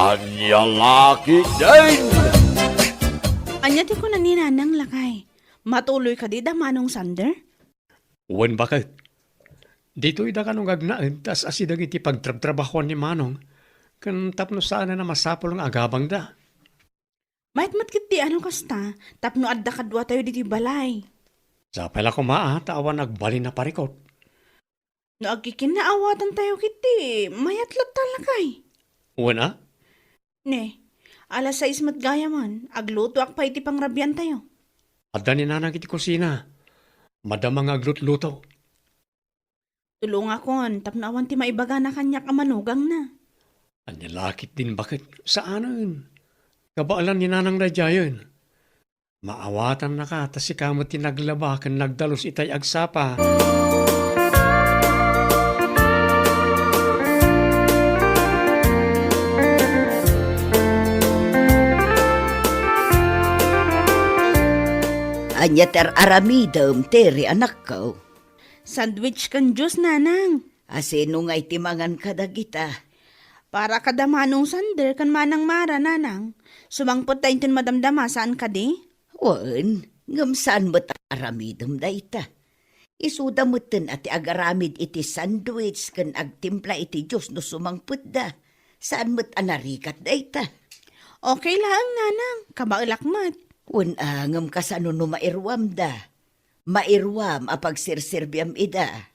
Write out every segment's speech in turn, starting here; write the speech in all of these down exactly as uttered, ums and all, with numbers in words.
Ania la ketdin? Ania ti kuna ni Nanang, lakay? Matuloy kadi da Manong Sander? Wen, baket. Ditoy da kano nga agnaed ta as-asideg iti pagtrabtrabahoan ni Manong, ken tapno saanen a masapul nga agabangda. Mayat met ketdi a no kasta, tapno adda kaduatayo ditoy balay. Sapay la koma a ta awan agbalin a parikut. No agkikinnaawatan tayo ketdi, mayat latta, lakay. Wen a? Ne, alas sais met gayamen, aglutoak pay iti pangrabian tayo. Adda ni Nanang iti kusina. Madama nga aglutluto. Tulongakon tapno awan ti maibagana kaniak a manugangna. Ania la ketdin, baket? Saanen. Kabaelan ni Nanang daydiayen. Maawatannaka ta sika met ti naglaba ken nagdalus itay agsapa. Ania ti ar-aramidem, Tere, anakko? Sandwich ken juice, Nanang. Asino ngay ti mangan kadagita? Para kada Manong Sander ken Manang Mara, Nanang. Sumangpet da inton madamdama, saan kadi? Wen, ngem saan met a aramidem dayta. Isuda metten a ti agaramid iti sandwich ken agtimpla iti juice no sumangpetda. Saan met a narigat dayta. Okay laeng, Nanang. Kabaelak met. Wen a, ngem kasano no mairuamda? Mairuam a pagserserbiam ida.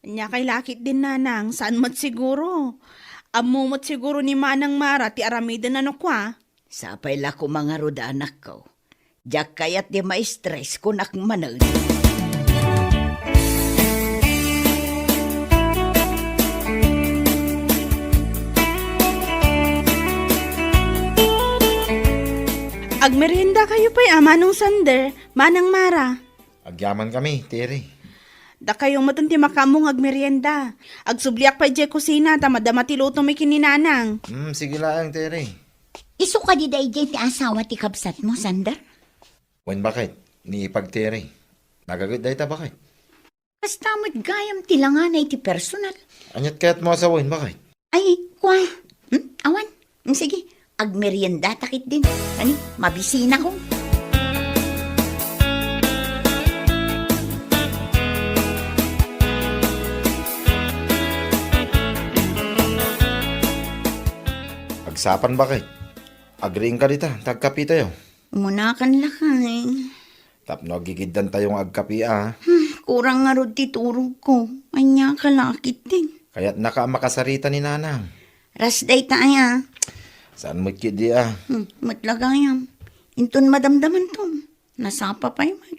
Ania kay la ketdin, Nanang, saan met siguro. Ammo met siguro ni Manang Mara ti aramiden a no kua. Sapay la koma ngarud, anakko. Diak kayat ti ma-stress, kunak manen. Agmerienda kayo pay a, Manong Sander, Manang Mara. Agyamankami, Tere. Dakayo metten ti makaammo nga agmerienda. Agsubliak pay idiay kusina ta madama ti lutomi ken ni Nanang. Hmm, sige laeng, Tere. Isu kadi daydiay ti asawa ti kabsatmo, Sander? Wen, baket, ni ipag, Tere. Nagaget dayta, baket. Kasta met gayam ti langana iti personal. Aniat kayatmo a sawen, baket? Ay, kua. Hmm? Awan. Hmm, sige, agmeriendata ketdin. Ani, mabisinako. Agsapan, baket. Agriingka dita, ta agkapitayo. Umunakan, lakay. Tapno aggigiddantayo nga agkapi a. Hmm, kurang ngarud ti turogko. Ania ka la ketdin? Kayatnaka a makasarita ni Nanang. Ras dayta aya. Saan met ketdi a? Hmm, met la gayam. Inton madamdamanton, nasapa pay met.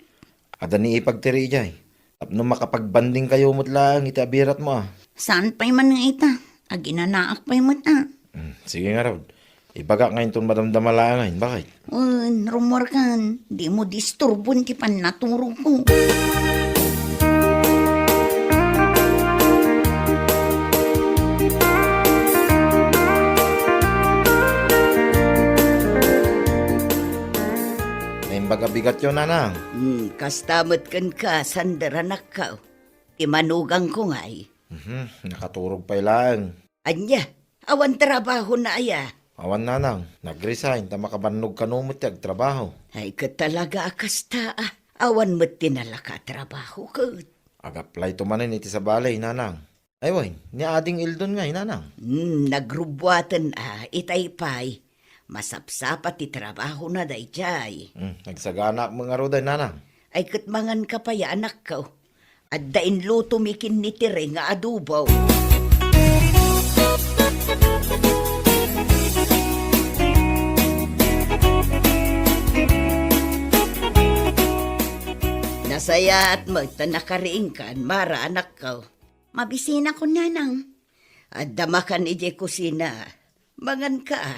Adda ni ipag, Tere, idiay. Tapno makapagbandingkayo met laeng iti abiratmo a. Saan pay man nga ita? Aginanaak pay met a. Hmm, sige ngarud. Ibagak nga inton madamdama laengen, baket? Wen, rummuarkan, dimo disturbon ti pannaturogko. Naimbag a bigatyo, Nanang. Hmm, kasta met kenka, Sander, anakko. Ti manugangko ngay. Mhm, nakaturog pay laeng. Ania? Awan trabahona aya? Awan, Nanang. Nag-resign ta makabannog kano met ti agtrabaho. Ay, ket talaga a kasta a. Awan met ti nalaka a trabaho ket. Ag-applyto manen iti sabali, Nanang. Ay, wen, ni Ading Eldon ngay, Nanang. Hmm, nagrubbuaten a, itay pay. Masapsapa ti trabahona daydiay. Hmm, nagsaganaak met ngarud, Nanang. Ay, ket manganka pay, anakko. Adda inlutomi ken ni Tere nga adobo. Nasayaat met ta nakariingkan, Mara, anakko. Mabisinakon, Nanang. Adda makan idiay kusina. Manganka a.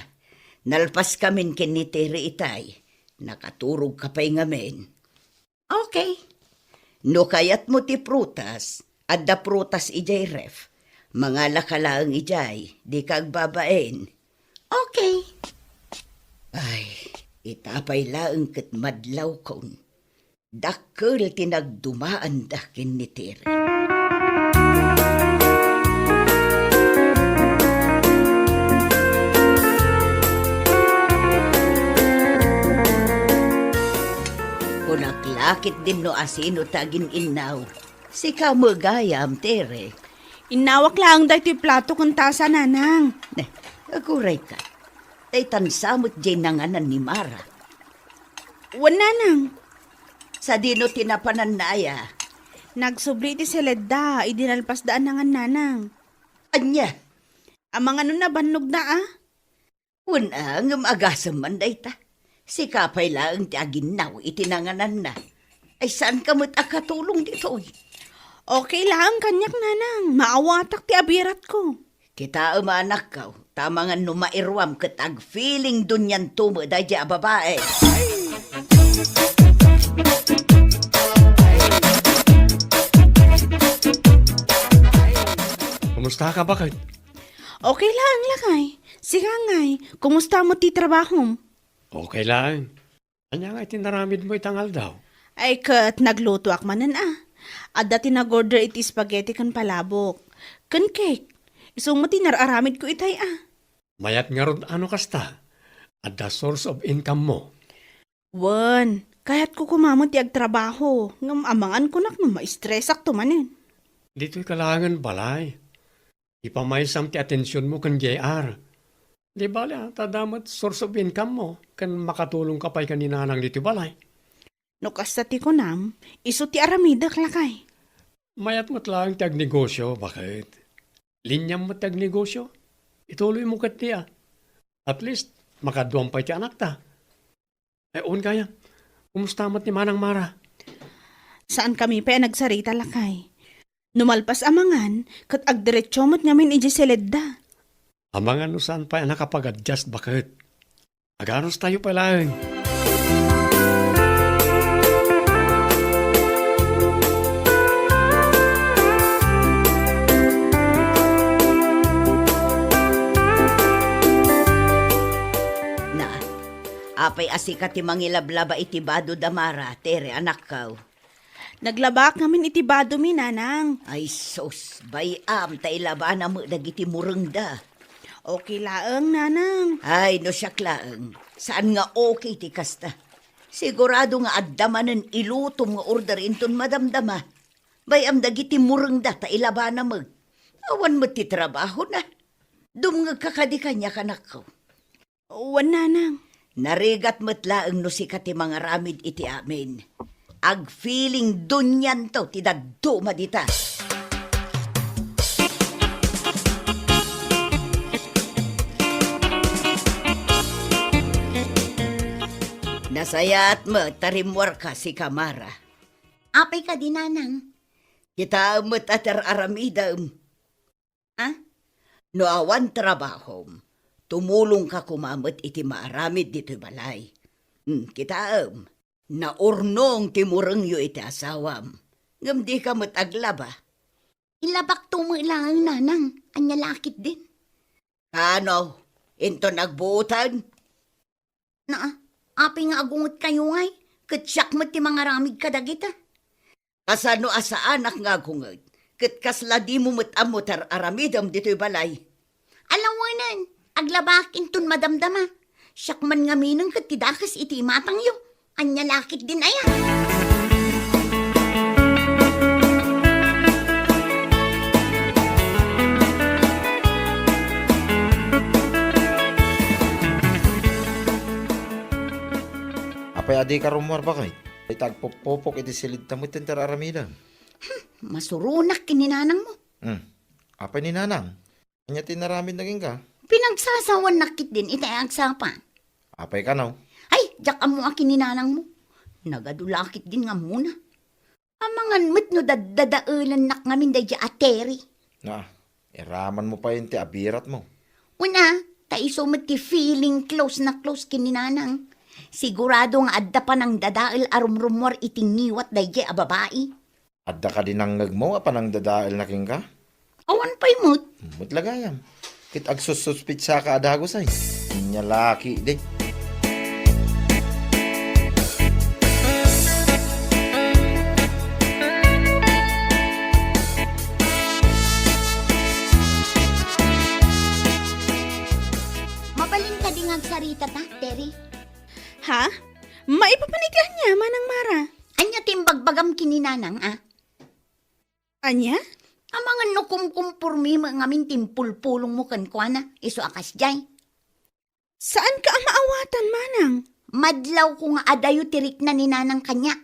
Nalpaskamin ken ni Tere itay. Nakaturogka pay ngamin. Okay. No kayatmo ti prutas, adda prutas idiay ref. Mangalaka laeng idiay, dika agbabain. Okay. Ay, ita pay laeng ket madlawkon. Dakkel ti nagdumaanda ken ni Tere. Akitdin no asino ti agin-innaw. Sika met gayam, Tere. Innawak laeng daytoy plato ken tasa, Nanang. Ne, agurayka. Daytan sa met diay nanganan ni Mara. Wen, Nanang. Sadino ti napananna aya? Nagsubli ti Seledda idi nalpasda a nangan, Nanang. Ania? Amangan no nabannogna a? Wen a, ngem agasem man dayta. Sika pay laeng ti aginnaw iti nangananna. Ay, saanka met a katulong ditoy? Okay laeng kaniak, Nanang. Maawatak ti abiratko. Kitaem a, anakko, ta amangan no mairuam ket agfeeling dunianto met daydiay a babai. Kumusta ka, baket? Okay laeng, lakay. Sika ngay, kumusta met ti trabahom? Okay laeng. Ania ngay ti naramidmo ita nga aldaw? Ay, ket naglutoak manen a. Adda ti nag-order iti spaghetti ken palabok. Ken cake. Isu met ti nar-aramidko itay a. Mayat ngarud a no kasta. Adda source of income mo. Wen, kayatko koma met ti agtrabaho, ngem amangan kunak no maistresakto manen. Ditoy ka laengen balay. Ipamaysam ti atensionmo ken J R. Di bale, a, ta adda met source of income mo, ken makatulongka pay ken ni Nanang ditoy balay. No kasta ti kunam, isu ti aramidek, lakay. Mayat met laeng ti agnegosio, baket. Liniam met ti agnegosio. Ituloymo ket ni a. At least, makaduam pay ti anakta. Ay, wen gayam. Kumusta met ni Manang Mara? Saankami pay a nagsarita, lakay. No malpas a mangan, ket agdiretso met ngamin idiay Seledda. Amangan no saan pay a nakapag-adjust, baket. Aganustayo pay laeng. Na, apay a sika ti mangilablaba iti bado da Mara, Tere, anakko? Naglabaak ngamin iti badomi, Nanang. Ay sus, bay-am ta ilabana met dagiti murengda. Okay laeng, Nanang. Ay, no siak laeng, saan nga okay ti kasta. Sigurado nga adda manen ilutom nga order inton madamdama. Bay-am dagiti murengda ta ilabana met. Awan met ti trabahona. Dumngegka kadi kaniak, anakko. Wen, Nanang. Narigat met laeng no sika ti mangaramid iti amin. Agfeeling dunianto ti dadduma dita. Nasayaat met ta rimmuarka, sika Mara. Apay kadi, Nanang? Kitaem met a ti ar-aramidem. A? No awan trabahom, tumulongka koma met iti maaramid ditoy balay. Hmm, kitaem, naurnong ti murengyo iti asawam, ngem dika met aglaba. Ilabakto met laeng, Nanang. Ania la ketdin? Kano, inton agbuoten? Na, apay nga agungetkayo ngay, ket siak met ti mangaramid kadagita. Kasano a saanak nga agunget, ket kasla dimo met ammo ti ar-aramidem ditoy balay? Alawenen, aglabaak inton madamdama. Siak man ngaminen ket ti dakes iti imatangyo. Ania la ketdin aya? Apay a dika rummuar, baket? Ita agpupupok iti Seledda met ti ar-aramidem. Hmm, masuronak ken ni nanangmo. Hmm. Apay ni nanang? Ania ti inaramidna kenka? Pinagsasawannak ketdin iti agsapa. Apay kano? Ay, diak ammo a ken ni nanangmo. Nagadu la ketdin nga ammona. Amangan met no daddadaelennak ngamin daydiay a Terry. Na, iramanmo pay ti abiratmo. Una, ta isu met ti feeling close na close ken ni nanang. Sigurado nga adda panangdadael a rumrummuar iti ngiwat daydiay a babai. Adda kadi nangngegmo a panangdadaelna kenka? Awan pay met. Met la gayam. Ket agsussuspitsaka a dagus ay. Ania la ketdi. Mabalin kadi nga agsaritata, Terry? Ha? Maipapan iti ania, Manang Mara? Ania ti imbagbagam ken ni Nanang, a? Ania? Amangan no kumkumpormi met ngamin ti impulpulongmo kenkuana, isu a kasdiay. Saanka a maawatan, manang. Madlawko nga adayo ti rikna ni Nanang kaniak.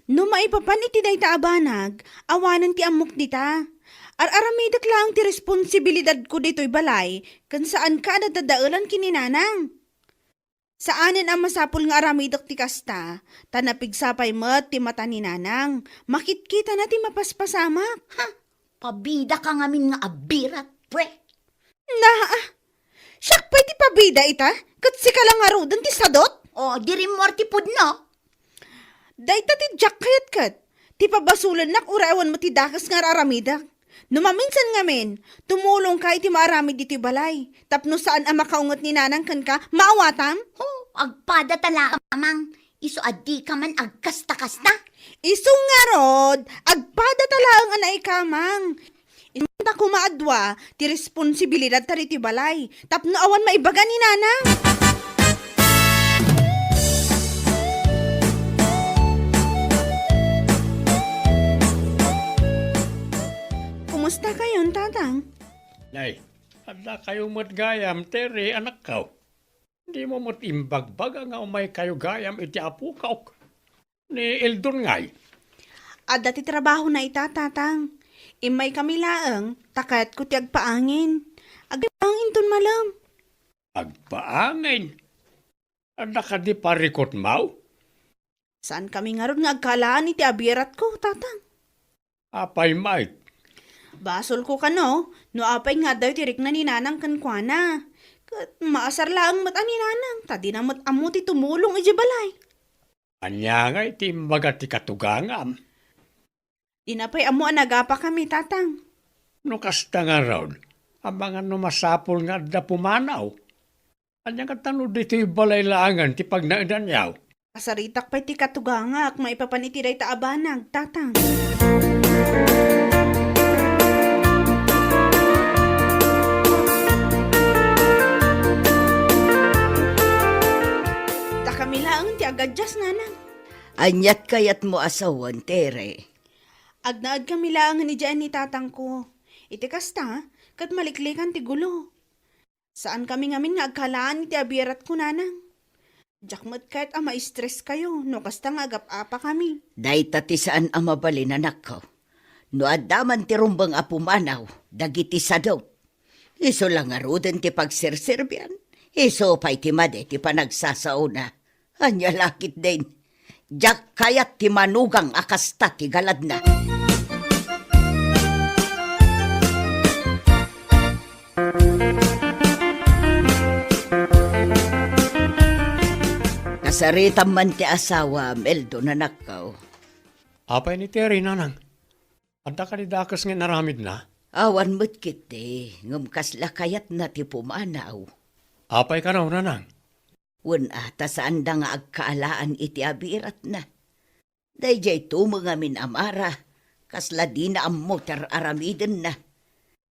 No maipapan iti dayta a banag, awanen ti ammok dita. Ar-aramidek laeng ti responsibilidadko ditoy balay, ken saanka a dadadaelan ken ni Nanang. Saanen a masapul nga aramidek ti kasta, ta napigsa pay met ti mata ni Nanang. Makitkitana ti mapaspasamak. Ha? Pabidaka ngamin nga abirat, pwe. Naa, siak pay ti pabida ita, ket sika la ngaruden ti sadot? O, di rimmuar ti pudno. Dayta ti diak kayat ket, ti pabasolennak uray awan met ti dakes nga ar-aramidek. No maminsan ngamin, tumulongka iti maaramid ditoy balay, tapno saan a makaunget ni Nanang kenka, maawatam? Ho, agpada ta laeng, Amang. Isu a dika man agkasta-kasta. Isu ngarud, agpada ta laeng a naikamang. Isu ta koma a dua ti responsibilidadta ditoy balay, tapno awan maibaga ni Nanang. Kumusta kayon, Tatang? Nay, adda kayo met gayam, Tere, anakko. Dimo met imbagbaga nga umaykayo gayam iti apokok, ni Eldon ngay? Adda ti trabahona ita, Tatang. Immaykami laeng, ta kayatko ti agpaangin. Agpaangin inton malem. Agpaangin? Adda kadi parikutmaw? Saankami ngarud nga agkalaan iti abiratko, Tatang. Apay, Mike? Basolko kano, no apay nga addayo ti rikna ni Nanang kenkuana. Ket maasar laeng met a ni Nanang, ta dina met ammo ti tumulong idiay balay. Ania ngay ti imbaga ti katugangam? Dina pay ammo a nagapakami, Tatang. No kasta ngarud, amangan no masapul nga adda pumanaw. Ania ngata no ditoy balay laengen ti pagnaedanyo? Kasaritak pay ti katugangak maipapan iti dayta a banag, Tatang. Ta kami laeng ti agadias, Nanang. Aniat kayatmo a sawen, Tere? Agnaed kami laengen idiay ni tatangko. Iti kasta, ket maliklikan ti gulo. Saankami ngamin nga agkalaan iti abiratko, Nanang. Diak met kayat a ma-stress kayo no kasta nga agap-apakami. Dayta ti saan a mabalin, anakko. No adda man ti rumbeng a pumanaw dagiti sadop, isu la ngaruden ti pagserserbian, isu pay ti madi ti panagsasaona. Ania la ketdin? Diak kayat ti manugang a kasta ti galadna. Kasaritam man ti asawam, Eldon, anakko. Apay ni Tere, Nanang? Adda kadi dakes nga inaramidna? Awan met ketdi, ngem kasla kayatna ti pumanaw. Apay kano, Nanang? Wen a, ta saanda nga agkaalaan iti abiratna. Daydiay tumeng amin a Mara, kasla dina ammo ti ar-aramidenna.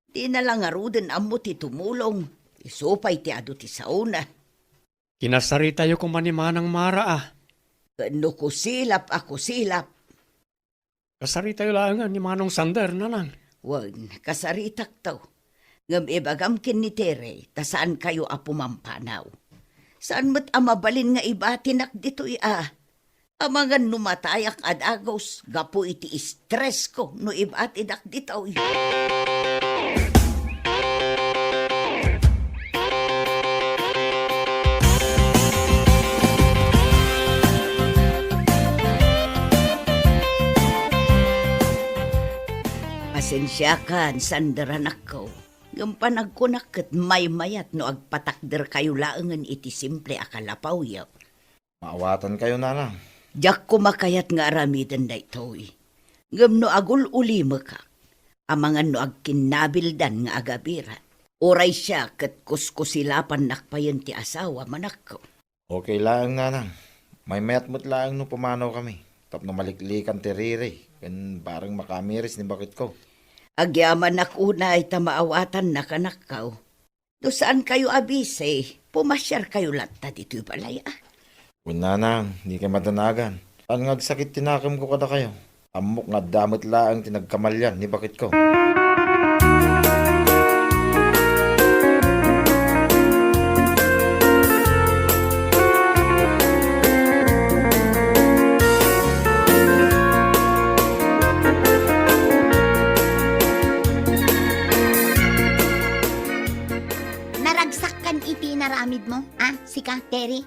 Dina la ngaruden ammo ti tumulong, isu pay ti adu ti saona. Kinasaritayo koma ni Manang Mara, a. Ken no kusilap a kusilap. Kasaritayo laengen ni Manong Sander, Nanang. Wen, kasaritakto. Ngem ibagam ken ni Tere, ta saankayo a pumampanaw. Saan met a mabalin nga ibatinak ditoy a. Amangan no matayak a dagus gapu iti stressko no ibatidak ditoy. Pasensiakan, Sander, anakko. Ngem panagkunak ket maymayat no agpatakderkayo laengen iti simple a kalapawyo. Maawatankayo, Nanang. Diak koma kayat nga aramiden daytoy. Ngem no agul-ulimekak, amangan no agkinnabildan nga agabirat. Uray siak ket kuskusilapannak payen ti asawam, anakko. Okay laeng, Nanang. Maymayat met laeng no pumanawkami, tapno maliklikan ti riri ken bareng makamiris ni baketko. Agyamanak unay ta maawatannak, anakko. No saankayo a bisi, pumasiarkayo latta ditoy balay, a. Wen, Nanang, dikay madanagan. Saan nga agsakit ti nakemko kadakayo? Ammok nga adda met laeng ti nagkamalian ni baketko. Naragsakkan iti inaramidmo, a, sika, Terry?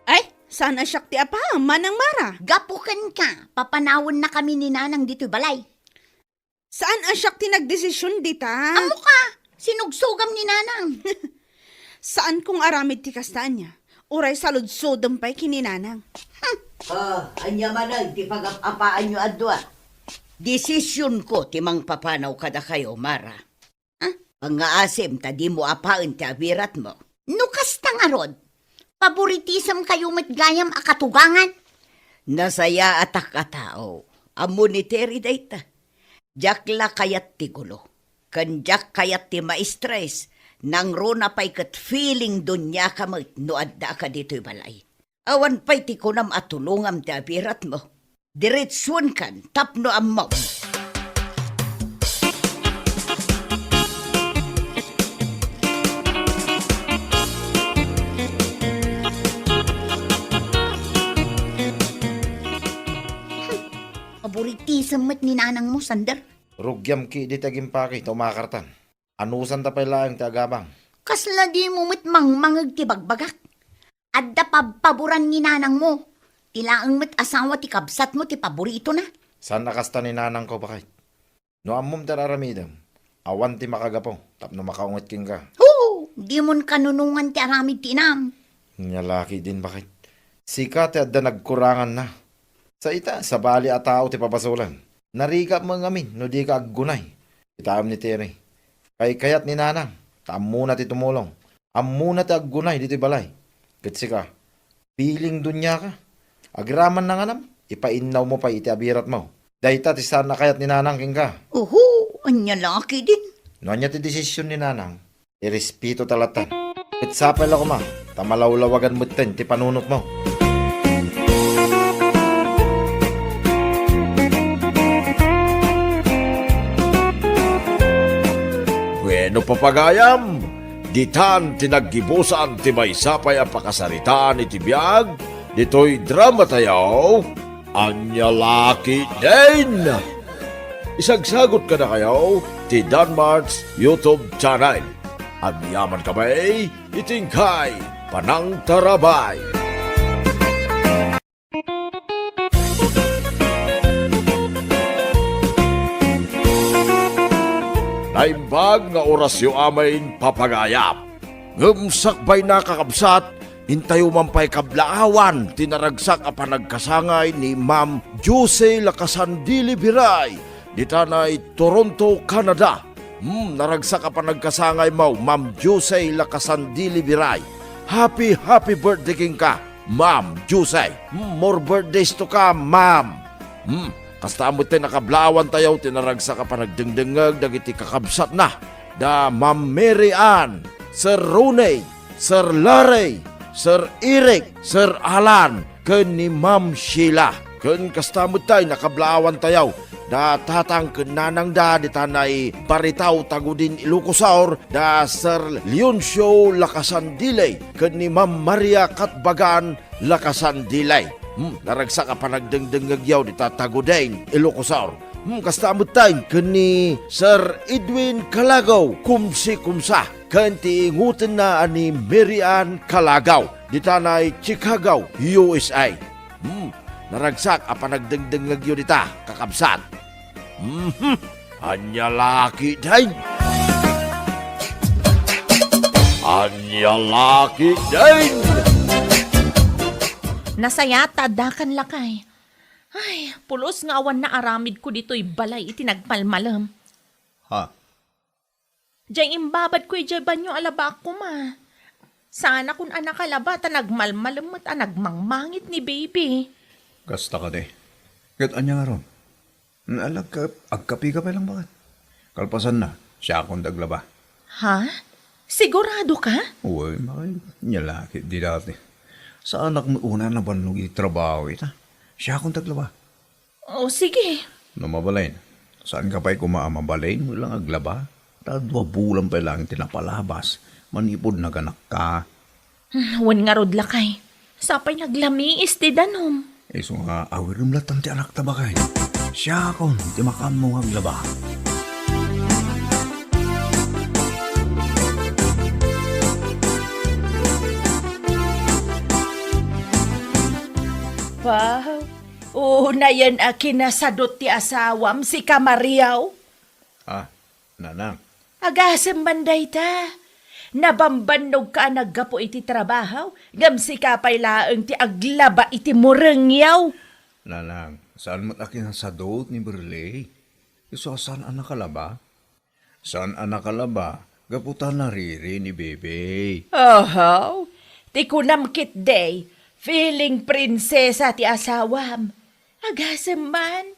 Ay, saan a siak ti apaam, Manang Mara? Gapu kenka, papanawennakami ni Nanang ditoy balay. Saan a siak ti nagdesision dita? Ammoka, sinugsogam ni Nanang. Saan kong aramid ti kasta ania. Uray saludsodem pay ken ni Nanang. Ah, ania manen ti pagap-apaanyo a dua? Desisionko ti mangpapanaw kadakayo, Mara. Ah? Pangngaasim ta dimo apaen ti abiratmo. No kasta ngarud, paboritisem kayo met gayam a katugangan. Nasayaatak a tao. Ammo ni Terry dayta. Diak la kayat ti gulo. Ken diak kayat ti maistres. Nangruna pay ket feeling duniaka met no addaaka ditoy balay. Awan pay ti kunam a tulongam ti abiratmo. Diretsuenkan tapno ammom. Paboritisem met ni Nanangmo, Sander. Rugiam ketdi ti agimpake ta umakartan. Anusanta pay laeng ti agabang. Kasla dimo met mangmangeg ti bagbagak. Adda pabpaboran ni Nanangmo. Ti laeng met asawa ti kabsatmo ti paboritona. Saan a kasta ni Nanangko, baket. No ammom ti ar-aramidem, awan ti makagapu tapno makaunget kenka. Hoo! Dimon kanunongan ti aramid ti inam. Nia la ketdin, baket. Sika ti adda nagkuranganna. Sa ita, sabali a tao ti pabasolem. Narigap met ngamin no dika aggunay. Kitaem ni Terry. Kaykayat ni Nanang, ta ammona ti tumulong. Ammona ti aggunay ditoy balay. Ket sika, feeling duniaka. Agraman na nganam, ipainnawmo pay iti abiratmo. Dayta ti saan a kayat ni Nanang kenka. Uhu, ania la ketdin. No ania ti desisyon ni Nanang, irespeto ta latta. Ket sapay la koma, ta malawlawagan metten ti panunotmo. Bueno, papagayam, ditan ti naggibusan ti maysa pay a pakasaritaan iti biag ditoy dramatayo, Ania la ketdin. Isagsagot kadakayo ti Danmart's YouTube channel. Agyamankami iti inkay panangtarabay. Naimbag nga orasyo amin, papagayam. Ngem sakbayna, kakabsat, intayo man pay kablaawan ti naragsak a panagkasangay ni Ma'am Josie Lacasandile Biray, ditanay Toronto, Canada. Hmm, naragsak a panagkasangaymo, Ma'am Josie Lacasandile Biray. Happy, happy birthday kenka, Ma'am Josie. Hmm, more birthdays to come, Ma'am. Hmm, kasta met ti nakablaawantayo ti naragsak a panagdengdengngeg dagiti kakabsatna, da Ma'am Mary Ann, Sir Ronnie, Sir Larry, Sir Eric, Sir Alan, ken ni Ma'am Sheila. Ken kasta met tay nakablaawantayo da tatang ken nanangda ditanay Baritaw, Tagudin, Ilocos Sur, da Sir Leoncio Lacasandile ken ni Ma'am Maria Katbagan Lacasandile. Hmm, naragsak a panagdengdengngegyo dita Tagudin, Ilocos Sur. Hmm, kasta met tay ken ni Sir Edwin Calagaw, kumsi kumsa, ken ti ingutenna a ni Mary Ann Calagaw, ditanay Chicago, U S A. Hmm, naragsak a panagdengdengngegyo dita, kakabsat. Mhm. Ania la ketdin? Ania la ketdin? Nasayaat ta addakan, lakay. Ay, pulos nga awan naaramidko ditoy balay iti nagmalmalem. Ha? Jay imbabadko idiay banio a labaak koma. Saanakon a nakalaba ta nagmalmalem met a nagmangmangit ni baby. Kasta kadi. Ket ania ngarud? Nalagkap, agkapika pay lang, baket. Kalpasanna, siakon ti aglaba. Ha? Sigurado ka? Uy, bakit? Nia la ketdi dati. Saanak met unay a nabannog iti trabaho ita. Siakon ti aglaba. O, sige. No mabalin, saanka pay koma a mabalin mo lang aglaba? Ta dua bulan pay lang ti napalabas, manipud naganakka. Hmm, wen ngarud, lakay. Sapay naglamiis ti danum. Isu nga, awirem latta ti anakta, baket. Siakon ti makaammo nga aglaba. Wow! Unayen a kinasadot ti asawam, sika, Mario. Ah, Nanang. Agasem man dayta. Nabambannogka a naggapu iti trabaho, ngem sika pay laeng ti aglaba iti murengyo. Nanang, saan met a kinasadot ni Burley? Isu a saan a nakalaba? Saan a nakalaba, gapu ta nariri ni Bebe. Oho, ti kunam ketdi, feeling prinsesa ti asawam. Agasem man,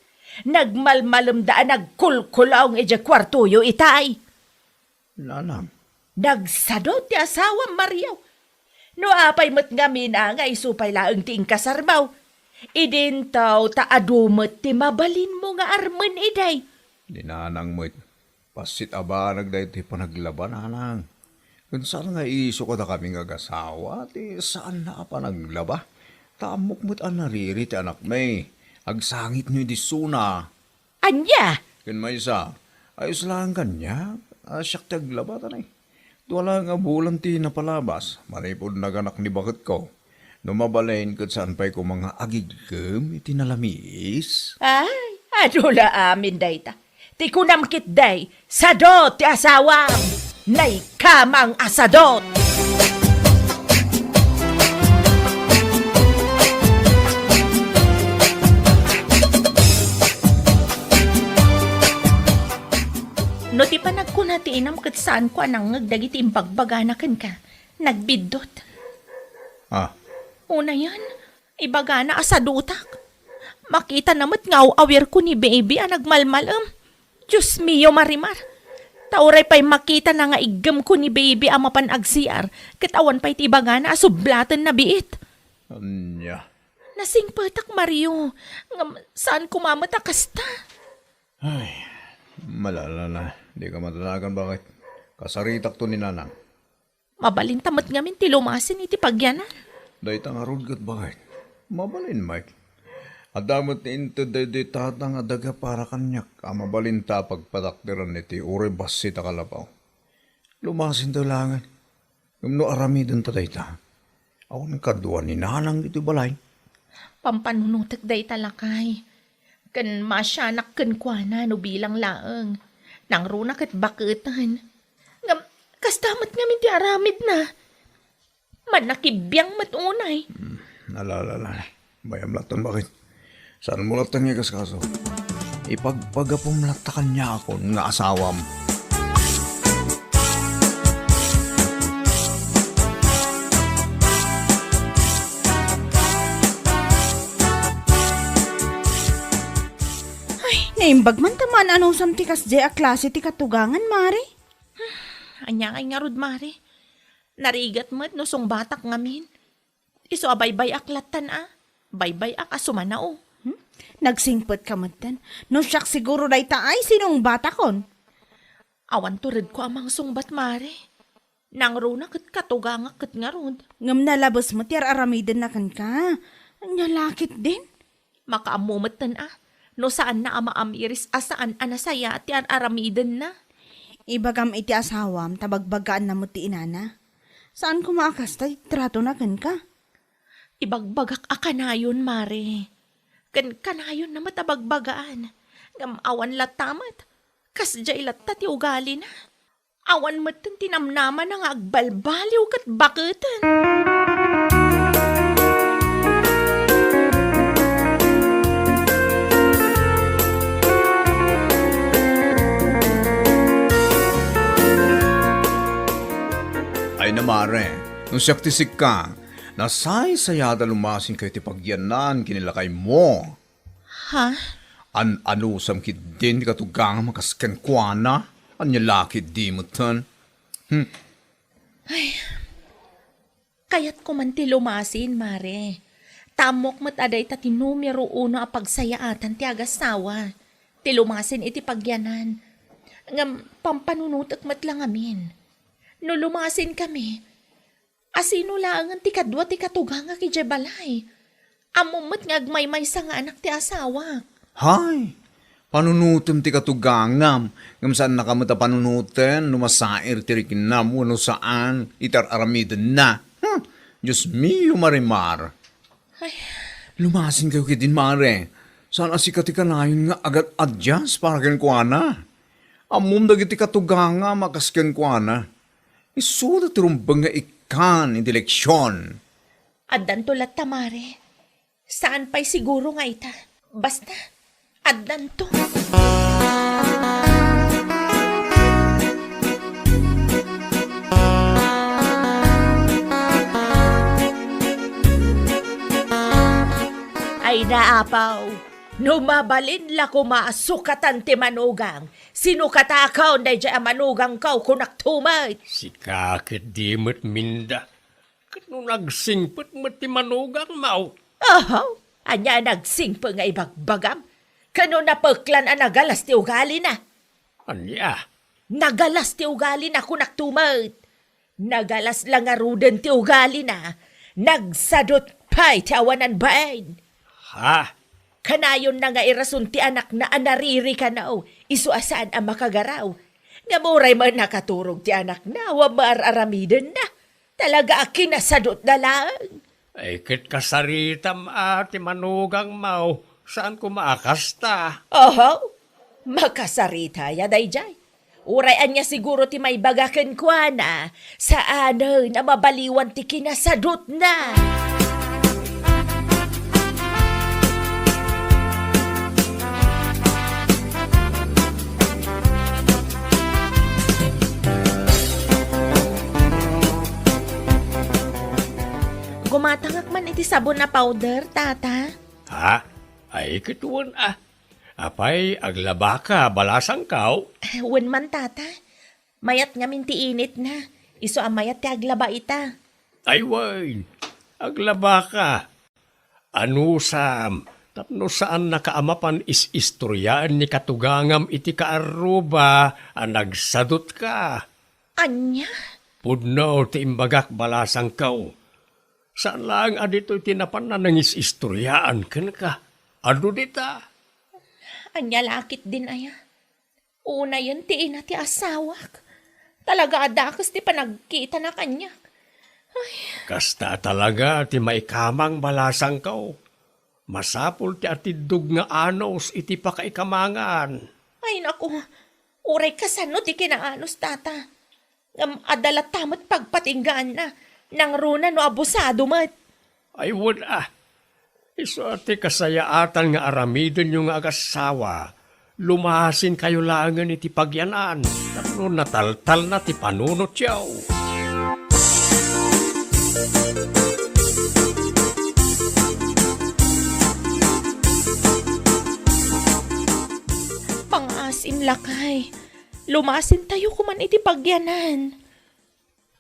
nagmalmalemda a nagkulkulaong idiay kuartoyo itay. Nanang. Nagsadot ti asawam, Mario. No apay met ngamin a nga isu pay laeng ti inkasarmo, idinto ta adu met ti mabalinmo nga armen idi. Ni Nanang met, bassit a banag daytoy panaglaba, Nanang. Ken saan nga isu kadakami nga agasawa ti saanna a panaglaba. Ta ammok met a nariri ti anakmi. Agsangitno idi isuna. Ania? Ken maysa, ayos laeng kaniak a siak ti aglaba, ta nay, dua laeng a bulan ti napalabas, manipud naganak ni baketko. No mabalin ket saan pay koma nga agigkem iti nalamiis. Ay, adu la amin dayta. Ti kunam ketdi, sadot ti asawam. Nay, kamang a sadot. No ti panagkuna ti inam ket saanko a nangngeg dagiti imbagbagana kenka, nagbiddut. Ah. Unayen, ibagana a sadotak. Makitana met nga aw-awirko ni Baby a nagmalmalem. Dios mio, Marimar. Ta uray pay makitana nga iggemko ni Baby a mapan agsiar, ket awan pay ti ibagana a sublatenna biit. Ania? Nasingpetak, Mario. Ngem saan koma met a kasta. Ay, malalala. Dika madanagan, baket. Kasaritakto ni Nanang. Mabalinta met ngamin ti lumasin iti pagyanan. Dayta ngarud ket baket. Mabalin, Mike. Adda met ti inted daydi tata nga daga para kaniak a mabalinta a pagpatakderan iti uray bassit a kalapaw. Lumasinta laengen. Ngem no aramidenta dayta, awan kadua ni Nanang iti balay. Pampanunotek dayta, lakay. Ken maasianak kenkuana no bilang laeng. Nangruna ket baketen. Ngem, kasta met ngamin ti aramidna. Mannakibiang met unay. Hmm, ala, ala, ala. Bayam latta, baket. Saanmo latta nga ikaskaso? Ipagpagapom latta kaniakon nga asawam. Ay, naimbag man ta maan-anusam ti kasdiay a klase ti katugangan, Mare. Ania kay ngarud, Mare? Narigat met no sungbatak ngamin. Isu a baybay-ak lattan a. Baybay-ak a sumanao. Hmm? Nagsingpetka metten. No siak siguro dayta ay sinungbatakon. Awan turedko a mangsungbat, Mare. Nangruna ket katugangak ket ngarud. Ngem nalabes met ti ar-aramidenna kenka. Ania la ketdin? Makaammo metten a, no saanna a maamiris a saan a nasayaat ti ar-aramidenna. Ibagam iti asawam ta bagbagaanna met ti inana. Saan koma a kasta ti tratona kenka? Ibagbagak a kanayon, Mare. Ken kanayonna met a bagbagaan. Ngem awan latta met. Kasdiay latta ti ugalina. Awan metten ti namnamana nga agbalbaliw ket baketen. Ay na, Mare, no siak ti sika, nasaysayaat a lumasinkayo ti pagyanan ken ni lakaymo. Ha? An-anusam ketdin ti katugangam a kas kenkuana? Ania la ketdi metten? Hmm. Ay, kayatko man ti lumasin, Mare. Ta ammok met a dayta ti numero uno a pagsayaatan ti agasawa, ti lumasin iti pagyanan. Ngem pampanunotek met la ngamin. No lumasinkami, asino laengen ti kadua ti katugangak idiay balay? Ammom met nga agmaymaysa nga anak ti asawak. Hay! Panunotem ti katugangam, ngem saannaka met a panunoten no masair ti riknam wenno saan iti ar-aramidenna. Hmm! Dios mio, Marimar! Ay. Lumasinkayo ketdin, Mare. Saan a sika ti kanayon nga agad-adyas para kenkuana. Ammom dagiti katugangam a kas kenkuana. Isuda ti rumbeng nga ikkan iti leksion. Addanto latta, Mare. Saan pay siguro nga ita. Basta, addanto. Ay na, apaw, no mabalin la koma a sukatan ti manugang, sinukatakon daydiay a manugangko, kunak tumet. Sika ket di met minda. Ket no nagsingpet met ti manugangmo? Ahaw, ania a nagsingpet nga ibagbagam? Ket no napeklan a nagalas ti ugalina? Ania? Nagalas ti ugalina, kunak tumet. Nagalas la ngaruden ti ugalina. Nagsadut pay ti awanan bain. Ha? Kanayonna nga irason ti anakna a naririkano, isu a saan a makagaraw. Ngem uray met nakaturog ti anakna, awan maar-aramidenna. Talaga a kinasadutna laeng. Ay, ket kasaritam a ti manugangmo, saan koma a kasta? Oho, makasarita ya daydiay. Uray ania siguro ti maibaga kenkuana, saanen a mabaliwan ti kinasadutna. Gumatangak man iti sabon a powder, Tata. Ha? Ay, ket wen a. Apay, aglabaka, balasangko? Eh, wen man, Tata. Mayat ngamin ti initna. Isu a mayat ti aglaba ita. Ay, wen. Aglabaka. Anusam, tapno saannaka a mapan is-istoriaen ni katugangam iti kaarruba a nagsadutka. Ania? Pudno ti imbagak, balasangko. Saan laeng a ditoy ti napanna nangis-istoriaan kenka. Adu dita. Ania la ketdin aya? Unayen ti ina ti asawak. Talaga a dakes ti panagkitana kaniak. Ay. Kasta a talaga ti maikamang, balasangko. Masapul ti atiddog nga anus iti pakaikamangan. Ay, naku. Uray kasano ti kinaanus, Tata. Ngem adda latta met pagpatinggaanna, nangruna no abusado met. Ay, wen a. Isu a ti kasayaatan nga aramidenyo nga agassawa, lumasinkayo laengen iti pagyanan, tapno nataltalna ti panunotyo. Pangaasim, lakay. Lumasintayo koman iti pagyanan.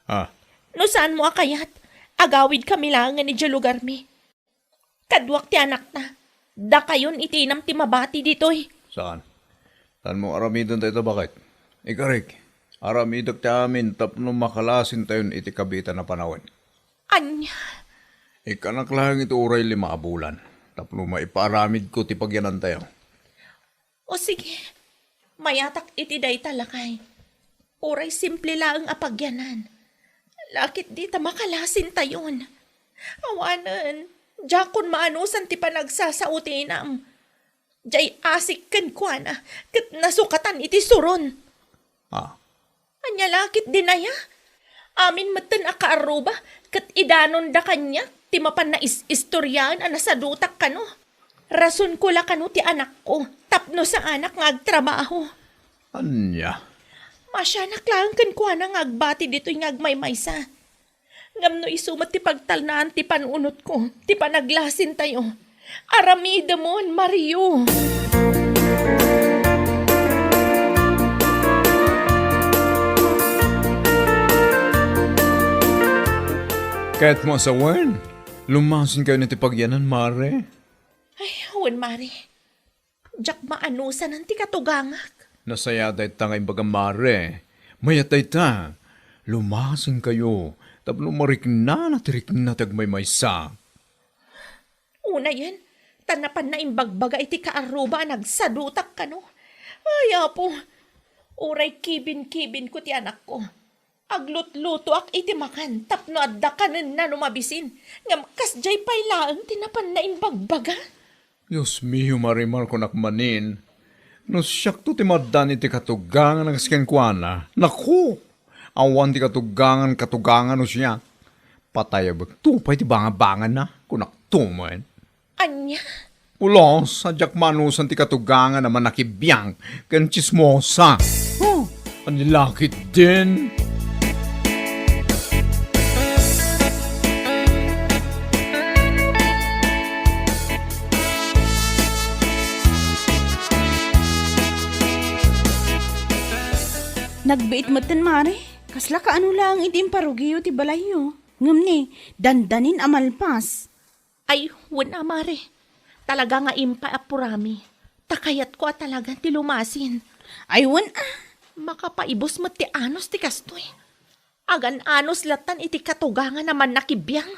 Ah. No saanmo a kayat, agawidkami laengen idiay lugarmi. Kaduak ti anakta. Dakayon iti inam ti mabati ditoy. Saan? Saanmo aramiden dayta, baket? Ikarik, aramidek ti amin tapno makalasintayon iti kabiitan a panawen. Ania? Ikkanak laeng iti uray lima a bulan tapno maipaaramidko ti pagyanantayo. O sige, mayatak iti dayta, lakay. Uray simple laeng a pagyanan. La ketdi ta makalasintayon. Awanen, diakon maanusan ti panagsasao ti inam. Diay asik kenkuana, ket nasukatan iti suron. Ah. Ania la ketdin aya? Amin metten a kaarruba, ket idanonda kaniak ti mapan nais-istoriaen a nasadutak kano. Rasonko la kano ti anakko, tapno saanak nga agtrabaho. Ania? Masianak laeng kenkuana nga agbati ditoy nga agmaymaysa. Ngem no isu met ti pagtalnaan ti panunotko, ti panaglasintayo, aramidemon, Mario. Ket masawen, Lumasinkayon iti pagyanan, Mare? Ay, wen, Mare. Diak maanusanen ti katugangak. Nasayaat dayta nga imbagam, Mare. Mayat dayta. Lumasinkayo tapno mariknana ti rikna ti agmaymaysa. Unayen, ta napanna imbagbaga iti kaarruba a nagsadutak kano. Ay, Apo, uray kibinkibinko ti anakko. Aglutlutoak iti makan tapno adda kanenna no mabisin, ngem kasdiay pay laeng ti napanna imbagbaga. Dios mio, Marimar, kunak manin, no siakto ti maaddan iti katugangan a kas kenkuana, naku, awan ti katugangan, katugangan no siak. Patayabekto pay ti bangabanganna, kunakto met. Ania? Pulos, a diak maanusan ti katugangan a manakibiang ken tsismosa. Oh, ania la ketdin? Nagbiit metten, Mare. Kasla kaano laeng iti imparugiyo ti balayyo. Ngem ni, dandanin a malpas. Ay, wen a, Mare. Talaga nga impay a purami. Ta kayatko a talagan ti lumasin. Ay, wen a. Makapaibus met ti anus ti kastoy. Agan-anus lattan iti katugangan a mannakibiang.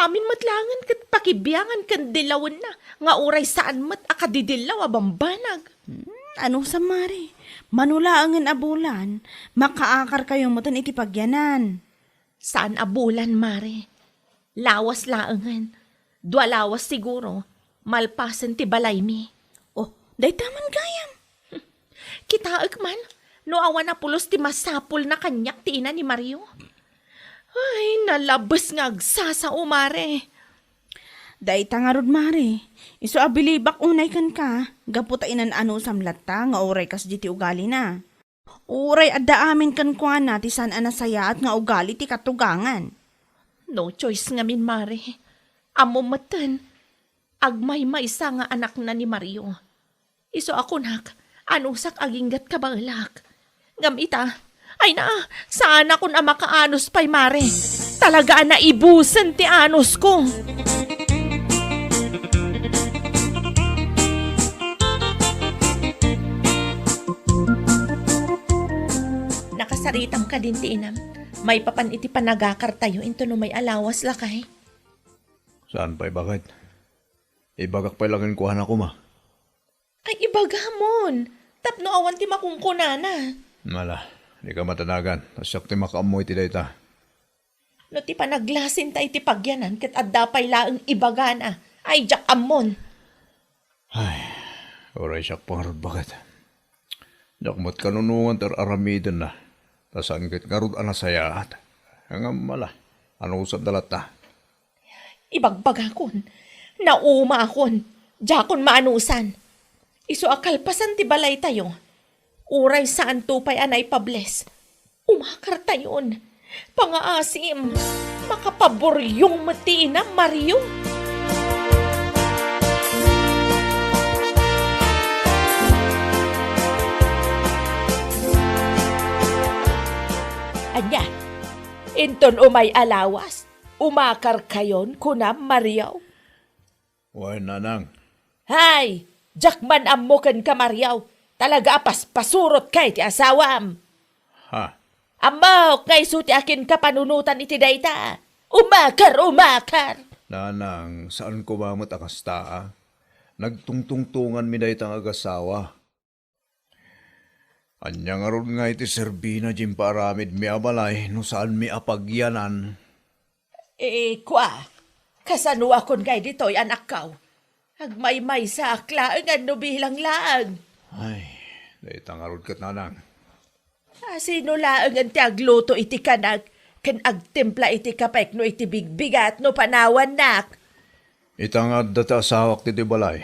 Amin met laengen ket pakibiangan ken dillawenna nga uray saan met a kadidillaw a bambanag. Hmm, anusam, Mare? Mano laengen a bulan, makaakarkayo metten iti pagyanan. Saan a bulan, Mare. Lawas laengen. Dua lawas siguro, malpasen ti balaymi. Oh, dayta man gayam. Kitaek man, no awan a pulos ti masapulna kaniak ti ina ni Mario. Ay, nalabes nga agsasao, Mare. Dayta ngarud, Mare. Isu a bilibak unay kenka, gapu ta inan-anusam latta nga uray kasdi ti ugalina. Uray adda amin kenkuana ti saan a nasayaat nga ugali ti katugangan. No choice ngamin, Mare. Ammom metten, agmaymaysa nga anakna ni Mario. Isu a kunak, anusak aginggat kabaelak. Ngem ita, ay na, saanakon a makaanus pay, Mare. Talaga a naibusen ti anusko. Nakasaritam kadin ti inam, maipapan iti panagakartayo inton umay a lawas, lakay. Saan pay, baket? Ibagak pay la kenkuana koma. Ay, ibagamon, tapno awan ti makunkunana. Ala, dika matanagan, ta siak ti makaammo iti dayta. No ti panaglasinta iti pagyanan ket adda pay laeng ibagana, ay, diak ammon. Ay, uray siak pay ngarud, baket. Diak met kanunongan ti ar-aramidenna, ta saan ket ngarud a nasayaat. Ngem ala, anusanda latta. Ibagbagakon, naumaakon, diakon maanusan. Isu a kalpasan ti balaytayo, uray saanto pay a naipables, umakartayon. Pangaasim, makapaburyong met ti inam, Mario. Ania, inton umay a lawas, umakarkayon, kunam, Mario? Wen, nanang. Hay! Diak man ammo kenka, Mario. Talaga a paspasurotka iti asawam. Ha? Ammok nga isu ti akinka panunotan iti dayta. Umakar, umakar! Nanang, saan koma met a kasta, a? Nagtungtungtonganmi dayta nga agasawa. Ania ngarud ngay ti serbina diay impaaramidmi a balay no saanmi a pagyanan? Eh, kua, kasanoakon ngay ditoy, anakko? Agmaymaysaak laengen no bilang laeng. Ay, dayta ngarud ket, nanang. A, sino laengen ti agluto iti kanak ken agtimpla iti kapek no iti bigbigat no panawannak? Ita nga adda ti asawak ditoy balay,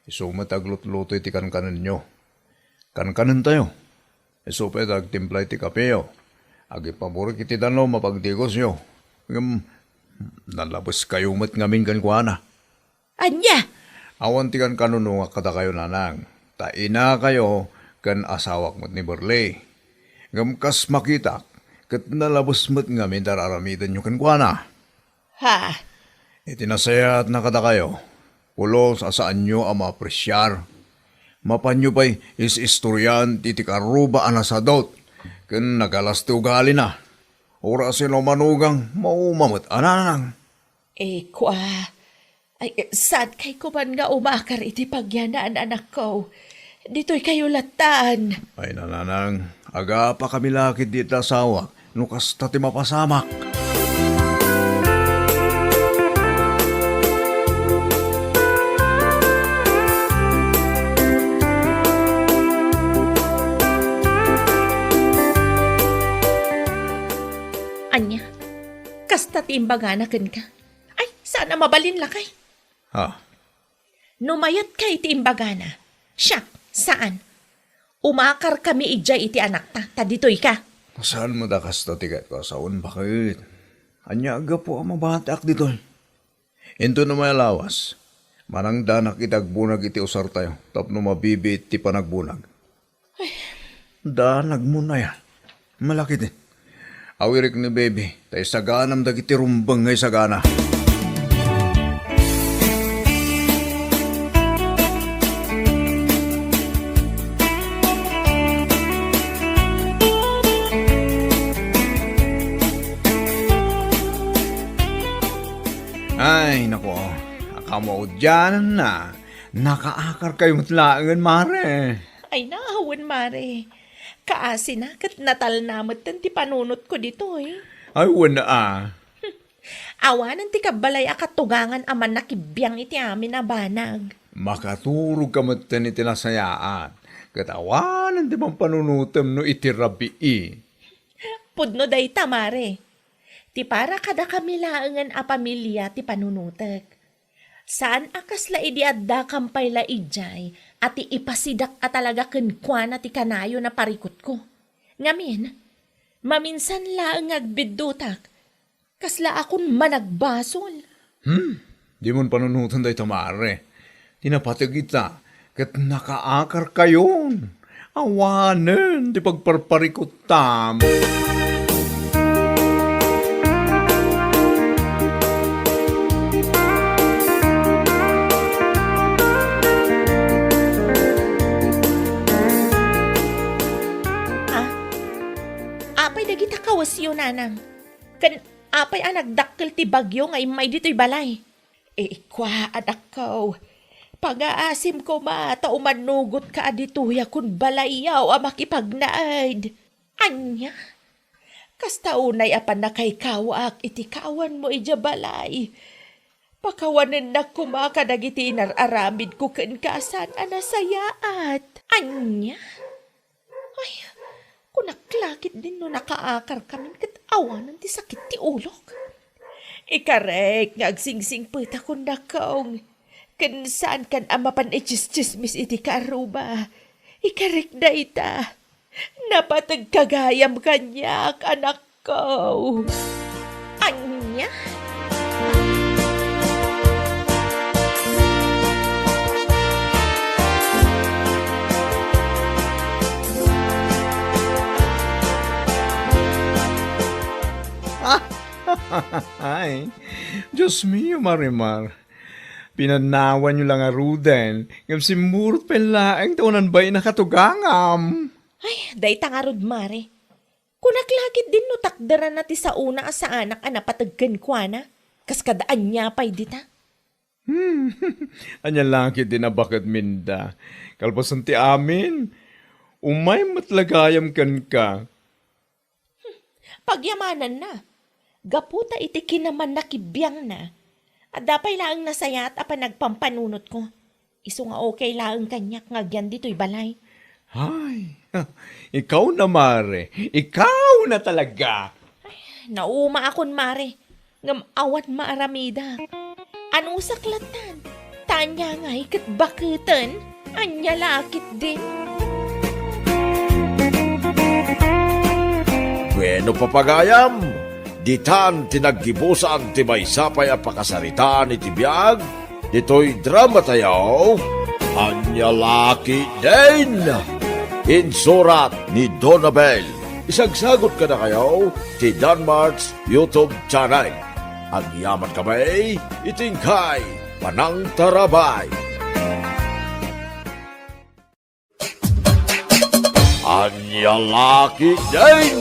isu met aglutluto iti kankanenyo. Kankanentayo. Isu pay ti agtimpla iti kapeyo. Agipaburik iti danum a pagdigosyo. Ngem, nalabeskayo met ngamin kenkuana. Ania? Awan ti kankanunongak kadakayo, nanang, ta inakayo ken asawak met ni Burley. Ngem kas makitak, ket nalabes met ngamin ti ar-aramidenyo kenkuana. Ha? Iti nasayaatna kadakayo, pulos a saanyo a maapresiar. Mapanyo pay is-istorian ti, ti karuba a nasadut ken nagalas ti ugalina. Uray sino manugang, mauma met a nanang. Eh, kua. Ay, eh, saan kay kuman nga umakar iti pagyanaen, anakko? Ditoy kayo latan. Ay, nanang, agapa kami lakit di ta asawak, no kasta ti mapasamak. Ania? Kasta ti imbagana kenka? Ay, saan a mabalin lakay? Ha? No mayat kay ti imbagana, siak, saan? Umakar kami idiay iti anakta, ta ditoy ka. Saan mo da kasta ti ket ko a saon, baket? Ania gapu a mabatiak ditoy? Inton umay a lawas, manangdanak iti agbunag iti usartayo tapno mabibiit ti panagbunag. Ay. Danagmon aya. Malakit. Awirik ni baby, ta isaganam dagiti rumbeng nga isagana. Ay, nako, akamaudiananna. Nakaakar kayo met laengen, mare. Ay, naawan, mare. Kaasina ket natalna metten ti panunotko ditoy. Ay, wen a. Awanen ti kabbalay a katugangan a mannakibiang iti amin a banag. Makaturog ka metten iti nasayaat, ket awanen ti pampanunotem no iti rabii. Pudno dayta, mare. Ti para kadakami laengen a pamilia ti panunotek. Saan a kasla idi addakam pay la idiay a ti ipasidak a talaga kenkuana ti kanayon a parikutko. Ngamin, maminsan laeng nga agbiddutak, kasla akon managbasol. Hmm, dimon panunoten dayta, mare. Ti napateg ita, ket nakaakar kayon. Awanen ti pagparparikuttam. Ah, apay dagita kawesyo, nanang? Ken apay a nagdakkel ti bagyo nga immay ditoy balay? Ikua, anakko, pangaasim koma ta umannugotka a ditoy a kun balayyo a makipagnaed. Ania? Kasta unay a pannakaykawak iti kaawanmo idiay balay. Pakawanennak koma kadagiti inar-aramidko kenka a saan a nasayaat. Ania? Ay, kunak la ketdin no nakaakar kamin ket awanen ti sakit ti ulok. Ikarek nga agsingsingpet a kunak, Kong. Ken saankan a mapan itsistsismis iti kaarruba. Ikarek dayta. Napateg ka gayam kaniak, anakko. Ania? Ay, Dios mio, Marimar. Pinanawanyo la ngaruden, ngem simmurot pay laeng ta unan bain a katugangam. Ay, dayta ngarud, Mare. Kunak la ketdin no takderanna ti saona a saanak a napateg kenkuana. Kas kada ania pay dita? Hmm, ania la ketdin a baket, Minda. Kalpasan ti amin, umay met la gayam kenka. Pagyamananna. Gapu ta iti kinamannakibiangna, adda pay laeng nasayaat a panagpampanunotko. Isu nga okay laeng kaniak nga agyan ditoy balay. Ay, ikaw na, Mare. Ikaw na talaga. Ay, naumaakon, Mare. Ngem awan maaramidak. Anusak latan. Ta ania ngay ket baketen? Ania la ketdin? Bueno, papagayam, ditan ti naggibusan ti maysa pay a pakasaritaan iti biag ditoy dramatayo. Ania la ketdin? Insurat ni Donabel. Isagsagut kadakayo ti Danmart's YouTube channel. Agyaman kami iti inkay panangtarabay. Ania la ketdin?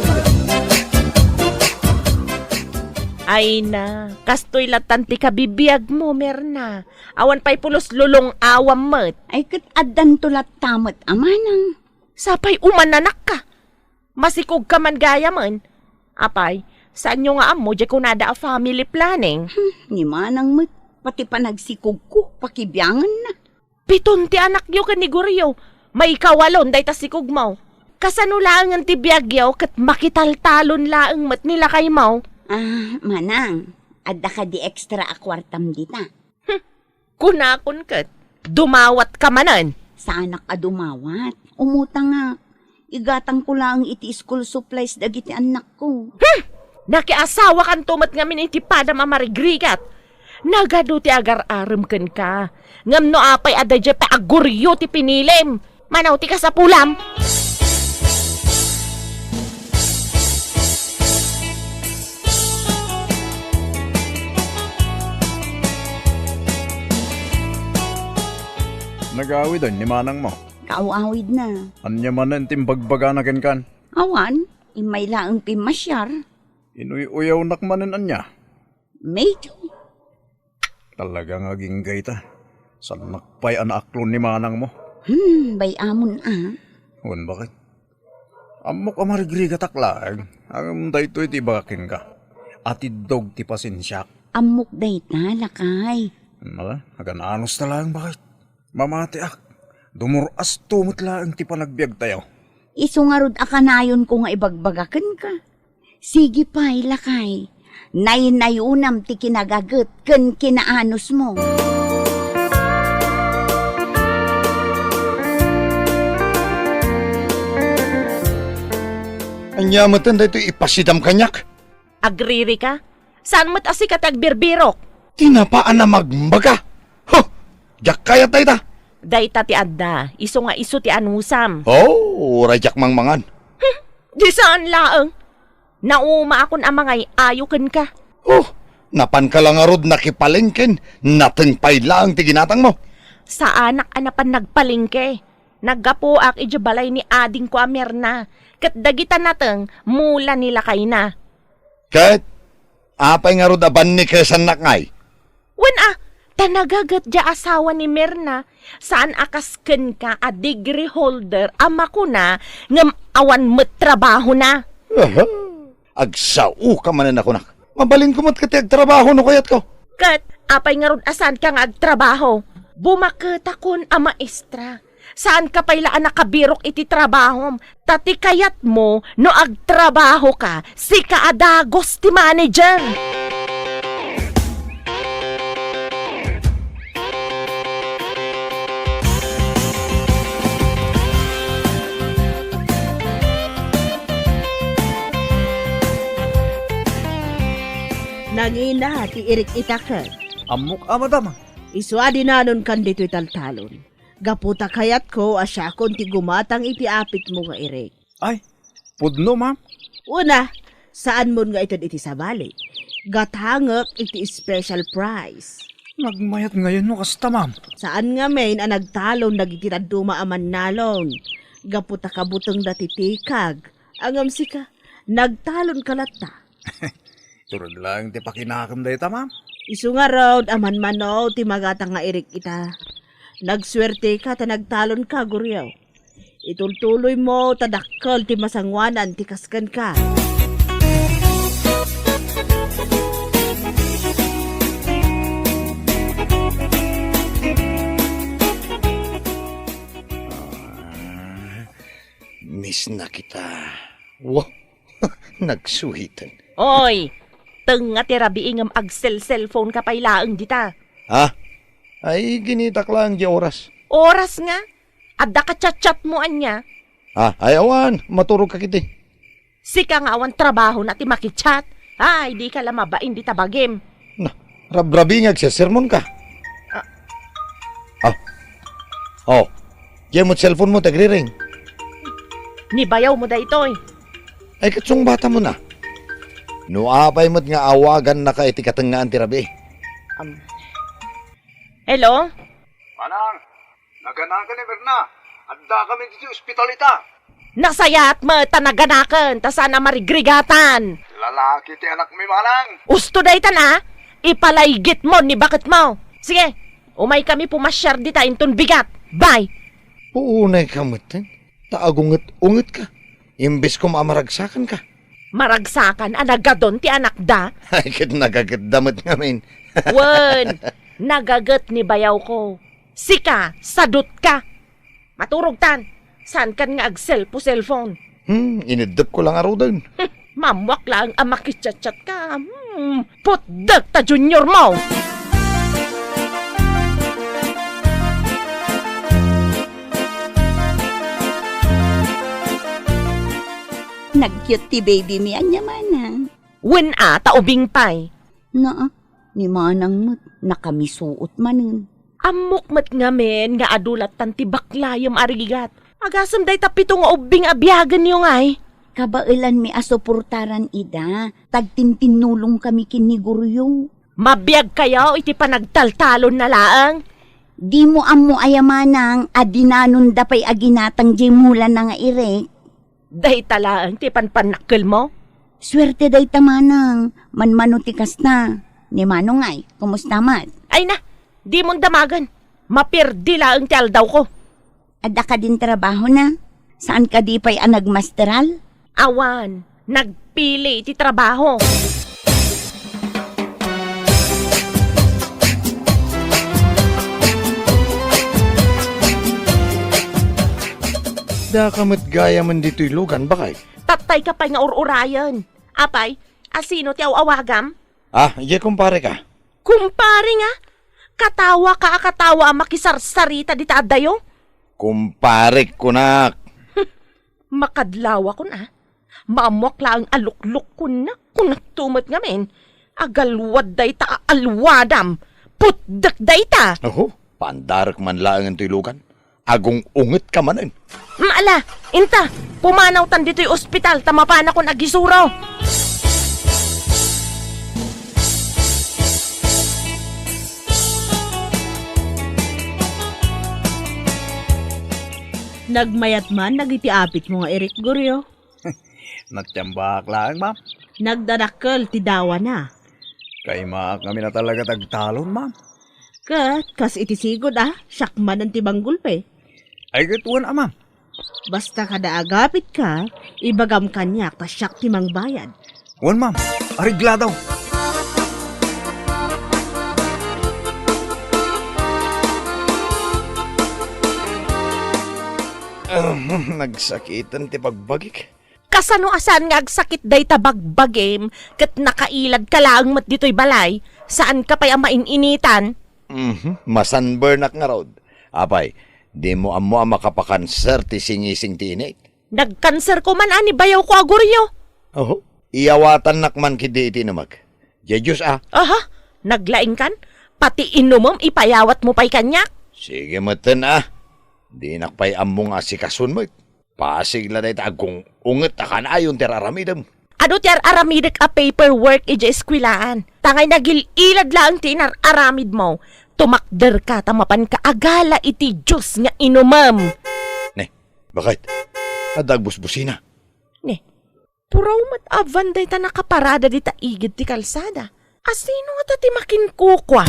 Ay na, kastoy latan ti kabibiag mo, Merna. Awan pay pulos lulong-awam met. Ay, ket addanto latta met a manang. Sapay umananakka. Masikogka man gayamen. Apay, saanyo nga ammo diay kunada a family planning? Hmm, ni manang met, pati panagsikogko, pakibianganna. Piton ti anakyo ken ni Goryo. Maikawalon dayta sikogmo. Kasano laengen ti biagyo ket makitaltalon laeng met ni lakaymo? Ah, manang, adda kadi extra a kuartam dita? Hmm, kunakon ket, dumawatka manen. Saanak a dumawat. Umutangak. Igatangko laeng iti school supplies dagiti annakko. Hmm! Nakiasawakanto met ngamin iti padam a marigrigat. Nagadu ti agar-arem kenka. Ngem no apay a daydiay pay a Goryo ti pinilim, mano ti kasapulam? Nagaawiden ni manangmo? Kaaw-awidna. Ania manen ti imbagbagana kenkan? Awan, immay laeng pimmasiar. Inuy-uyawnak manen ania? Medyo. Talaga nga agingga ita. Saannak pay a naaklon ni manangmo. Hmm, bay-amon a. Wen, baket? Ammok a marigrigatak laeng, ngem daytoy ti ibagak kenka. Atiddog ti pasensiak. Ammok dayta, lakay. Ala, agan-anos ta laeng, baket? Mamatiak. Dumur-asto met laeng ti panagbiagtayo. Isu ngarud a kanayonko nga ibagbaga kenka. Sige pay, lakay. Naynayonam ti kinagaget ken kinaanosmo. Ania meten daytoy ipasidam kaniak? Agririka? Saan met a sika ti agbirbirok? Tinapa a namagmbaga. Huh! Diak kayat dayta. Dayta ti adda, isu nga isu ti anusam. Oh, uray diak mangmangan. Hmm, di saan laeng. Naumaakon a mangay-ayo kenka. Oh, napanka la ngarud nakipalengken, nateng pay laeng ti ginatangmo. Saanak a napan nagpalengke. Naggapuak idiay balay ni adingko a Mirna, ket dagita nateng mula ni lakayna. Ket apay ngarud a bannikesannak ngay? Wen a, ta nagaget diay asawa ni Mirna, saan a kas kenka a degree holder a makuna ngem awan met trabahona. Aha. Agsaoka manen a kunak. Mabalinko met ket ti agtrabaho no kayatko. Ket apay ngarud a saanka nga agtrabaho? Bumaketakon a maestra. Saanka pay la a nakabirok iti trabahom, ta ti kayatmo no agtrabahoka, sika a dagus ti manager. Nangina ti irik ita ket. Ammok a, madam. Isu a dinanonkan ditoy taltalon. Gapu ta kayatko a siakon ti gumatang iti apitmo nga irik. Ay, pudno, ma'am. Una, saanmon nga ited iti sabali. Gatangek iti special price. Nagmayat ngayon no kasta, ma'am. Saan ngamin a nagtalon dagiti dadduma a mannalon. Gapu ta kabutengda ti tikag. Ngem sika, nagtalonka latta. Iturod laeng ti pakinakem dayta, ma'am. Isu ngarud a manmano ti magatang nga irik ita. Nagsuerteka ta nagtalonka, Goryo. Itultuloymo ta dakkel ti masangoanan ti kas kenka. Ah, miss na kita. Wow. Nagsuhiten. Oy, tengnga ti rabii ngem agselselphoneka pay laeng dita. Ha? Ay, kinitak laeng diay oras. Oras nga? Adda ka chatchatmo ania? Ah, ay awan, maturogka kiti. Sika nga awan trabahona ti makichat. Ay, dika la mabain dita bagim. Na, rabrabii nga agsesermonka. Ah. Ah. Oh. Diay met cellphone mo, tagriring. Ni bayawmo daytoy. Ay, ket sungbatamon a. No apay met nga awagannaka iti katengngaan ti rabii. Am. Hello? Manang, naganakan ni Mirna. Addakami iti ospital ita. Nasayaat met ta naganakan, ta saan a marigrigatan. Lalaki ti anakmi, manang. Usto daytan a, ipalaygitmo ni baketmo. Sige, umaykami pumasiar dita inton bigat. Bye! Uunayka metten, ta agunget-ungetka. Imbes koma a maragsakanka. Maragsakan a nagadon ti anakda? Ay, ket nagagetda met ngamin. Wen, nagaget ni bayawko. Sika, sadutka. Maturogtan, saankan nga agselpo-selpon. Hmm, ineddepko la ngaruden. Hmm, mammuak laeng a makichatchatka. Hmm, putdek ta junior mo! Nag-cute ti baby mi, ania manang? Wen a, ta ubing pay. Naa, ni manang met, nakamisuot manen. Ammok met ngamin nga adu lattan ti baklayem a rigat. Agasem dayta pito nga ubbing a biagenyo ngay. Kabaelanmi a suportaran ida, tagtintinnulongkami ken ni Goryo. Mabiagkayo iti panagtaltalonna laeng? Dimo ammo aya manang a dinanonda pay a ginatang diay mulana nga irek? Dayta laeng ti panpannakkelmo? Suerte dayta manang, manmano ti kasta. Ni manong ay, kumusta met? Ay na, dimon damagen. Maperdi laeng ti aldawko. Adda kadin trabahona? Saan kadi pay a nagmasteral? Awan, nagpili iti trabaho. Daka met gayamen ditoy lugan, baket? Tattayka pay nga ur-urayen. Apay, asino ti aw-awagam? Ah, idiay kumpareka. Kumpare nga? Katawaka a katawa a makisarsarita dita addayo? Kumparek, kunak. Makadlawakon a. Maammoak laeng a luklukkonnak, kunakto met ngamin. Agalwad dayta a alwadam. Putdek dayta. Oho, pandarek man laengen toy lugan. Agung-ungetka manen. Mm, ala, inta, pumanawtan ditoy ospital ta mapanakon agisuro. Nagmayat man dagiti apitmo nga irek, Goryo? Natiambaak laeng, ma'am. Nagdadakkel ti dawana. Kaimaak ngamin a talaga ti agtalon, ma'am. Ket kas iti sigud a, siak manen ti manggulpi. Ay, ket wen a, ma'am. Basta kada agapitka, ibagam kaniak ta siak ti mangbayad. Wen, ma'am. Areglado. Ahem, nagsakiten ti bagbagik. Kasano a saan nga agsakit dayta bagbagim ket nakailadka laeng met ditoy balay? Saanka pay a main-initan? Mhm, masunburnak ngarud. Apay, dimo ammo a makapakanser ti singising ti init? Nagkanserko man a ni bayawko a Goryo. Oho, iyawatannak man ketdi iti inumek. Diay Dios a. Aha, naglaingkan? Pati inumem ipayawatmo pay kaniak? Sige metten a. Dinak pay ammo nga asikason met. Pasig la dayta agung-unget a kanayon ti ar-aramidem. Adu ti ar-aramidek a paperwork idiay eskwelaan. Tangay nagil-ilad laeng ti inar-aramidmo. Tumakderka ta mapanka agala iti Dios nga inumem. Ne, baket? Adda agbusbusina. Ne, puraw met a van dayta nakaparada dita igid ti kalsada. Asino ngata ti makinkukua?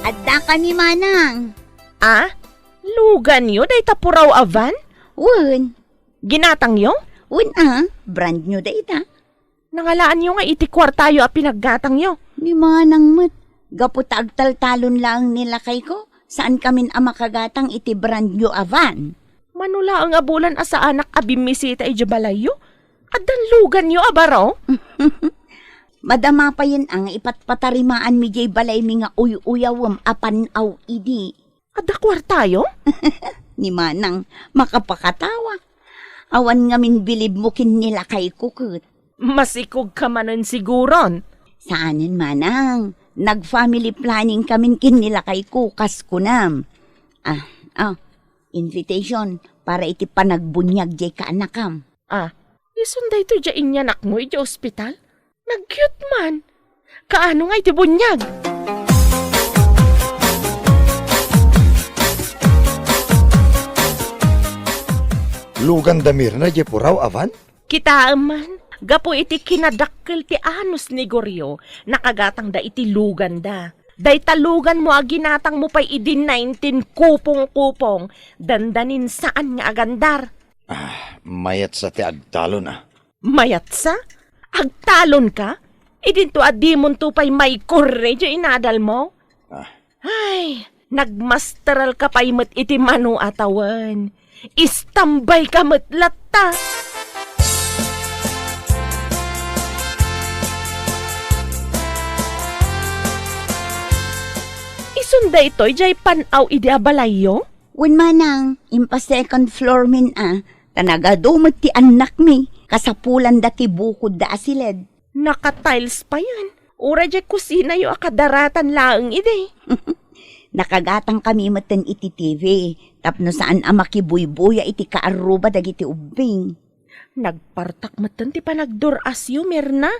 Addaka ni Manang. Ah? Luganyo dayta puraw a van? Wen. Ginatangyo? Wen a, brand new dayta. Nangalaanyo nga iti kuartayo a pinaggatangyo. Ni Manang met, gapu ta agtaltalon laeng ni lakayko, saankamin a makagatang iti brand new a van. Mano laeng a bulan a saanak a bimmisita idiay balayyo? Addan luganyo a baro? Madama payen a nga ipatpatarimaanmi diay balaymi nga uy-uyawem a pan-aw idi. Adda kuartayo? Ni Manang, makapakatawa. Awan ngamin bilibmo ken ni lakayko ket. Masikogka manen siguron. Saanen, Manang. Nag-family planning kamin ken ni lakayko, kas kunam. Ah, ah, invitation para iti panagbuniag jay kaanakam. Ah, isun daytoy jay inyanakmo iti ospital? Nag-cute man. Kaano nga iti buniag? Lugan da Mirna jay puraw a van? Kitaem man, gapu iti kinadakkel ti anus ni Goryo, nakagatangda iti luganda. Dayta luganmo a ginatangmo pay idi nineteen kupong-kupong, dandanin saan nga agandar. Ah, mayat sa ti agtalon, ah. Mayatsa? Agtalonka? Idinto a dimonto pay maikurre diay inadalmo? Ah. Ay, nagmasteralka pay met iti mano a tawen. Istambayka met latta. Isun daytoy diay pan-aw idi a balayyo? Wen manang, impa-second floor min a, ta nagadu met ti annakmi, kasapulanda ti bukodda a siled. Naka-tiles payen, uray diay kusinayo a kadaratan laeng idi. Nakagatangkami metten iti T V, tapno saan a makibuybuya iti kaarruba dagiti ubbing. Nagpartak metten ti panagdur-asyo, Mirna.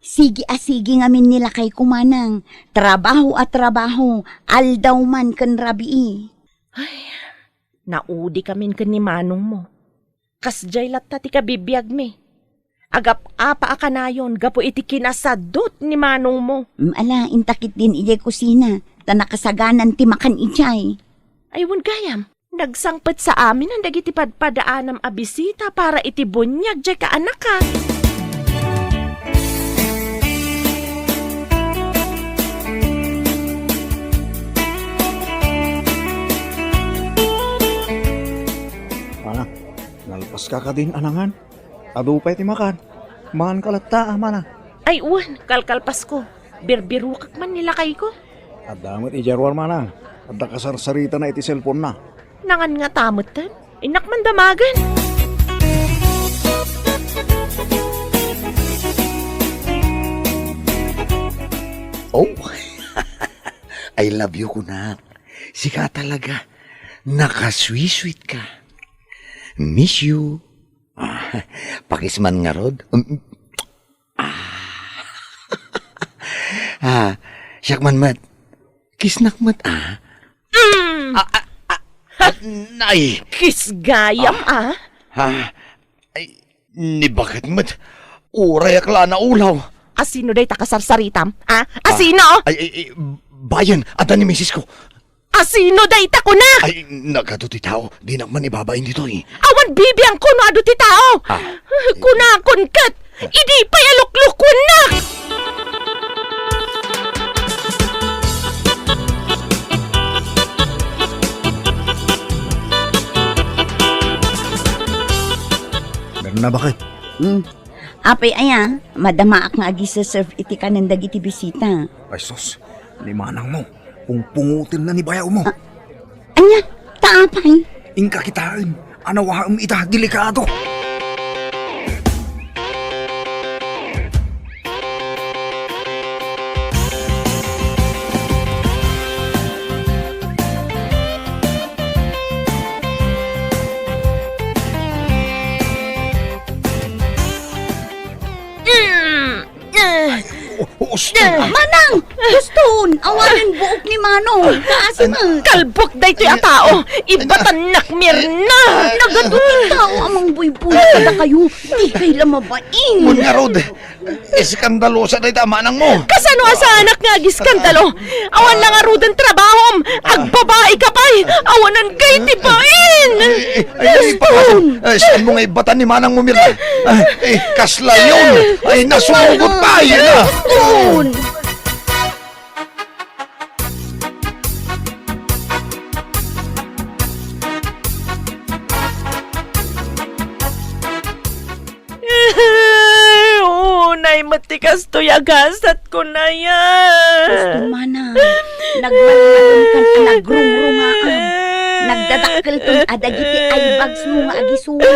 Sige a sige ngamin ni lakayko manang, trabaho a trabaho, aldaw man ken rabii. Ay, naudikamin ken ni manongmo. Kasdiay latta ti kabibiagmi. Agap-apa a kanayon gapu iti kinasadut ni manongmo. Mm, ala, inta ketdin idiay kusina, ta nakasaganan ti makan idiay. Ay, wen gayam, nagsangpet sa amin dagiti padpadaanam a bisita para iti buniag diay kaanaka. Anak, nalpaska kadin a nangan? Adu pay ti makan. Manganka latta, a, manang. Ay, wen, kalkalpasko. Birbirokak man ni lakayko. Adda met idiay ruar, manang. Adda kasarsaritana iti cellphone-na. Nangan ngata metten. Innak man damagen. Oh, I love you, kunak. Sika talaga. Nakasweet-sweet ka. Miss you. Ah, pakis man ngarud. Mm. Ah. Ah, siak man met. Kissnak met, ah. Mm. Ah, ah, ah, ah, nay. Kiss gayam, ah. Ah, ay, ni baket met. Urayak la a naulaw. Asino dayta kasarsaritam? Ah, asino? Ah, ay, ay, ay, bayen, adda ni misis ko. Asino dayta, kunak? Ay, nagadu ti tao. Dinak man ibabain ditoy. Awan bibiangko no adu ti tao. Ah. Kunakon ket, idi pay a luklukuennak. Meron na, bakit? Hmm. Apay aya, madamaak nga agiserserve iti kanen dagiti bisita. Ay sus, ni manangmo, pungpungotenna ni bayawmo. Ah, ania? Ta apay? Inka kitaen, anawaem ita, delikado. Mm. Eh. Ay, u-, usto na. Manang! Uston! Awanen buok ni Manong! Kaasi man! Kalbek daytoy a tao! Ibatannak, Mirna! Nagadu ti tao a mangbuybuya kadakayo! Di kay la mabain! Mun ngarud, eskandalosa dayta a manangmo! Kasano a saanak nga agiskandalo? Awan la ngaruden trabahom! Agbabaika pay! Awanan kay ti bain! Ay, ay, ay, Uston! Ay, saan mo nga ibatan ni manangmo, Mirna? Ay, ay, kasla yun! Ay, nasugot pa! Yan na! Uston! Unay met ti kastoy a gasat, kunaya. Uston, manang. Nagmalmalon kan a nagrugrungaam. Agdadakkelton a dagiti eye bags mo nga agisuro.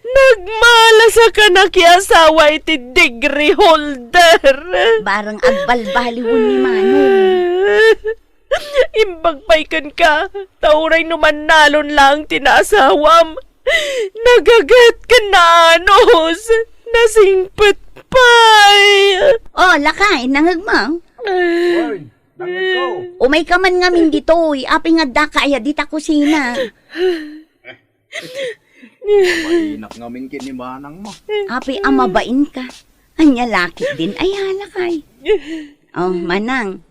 Nagmalas a kanakiasawa iti degree holder. Bareng agbalbaliwen ni Manong. Imbag pay kenka, ta uray no mannalon laeng ti naasawam, nagaget ken naanus, nasingpet pay. Oh, lakay, nangegmo? Oy, nangegko. Umayka man ngamin ditoy, apay nga addaka aya dita kusina? Mabainak ngamin ken ni manangmo. Apay a mabainka? Ania lakay din aya, lakay? Oh, manang,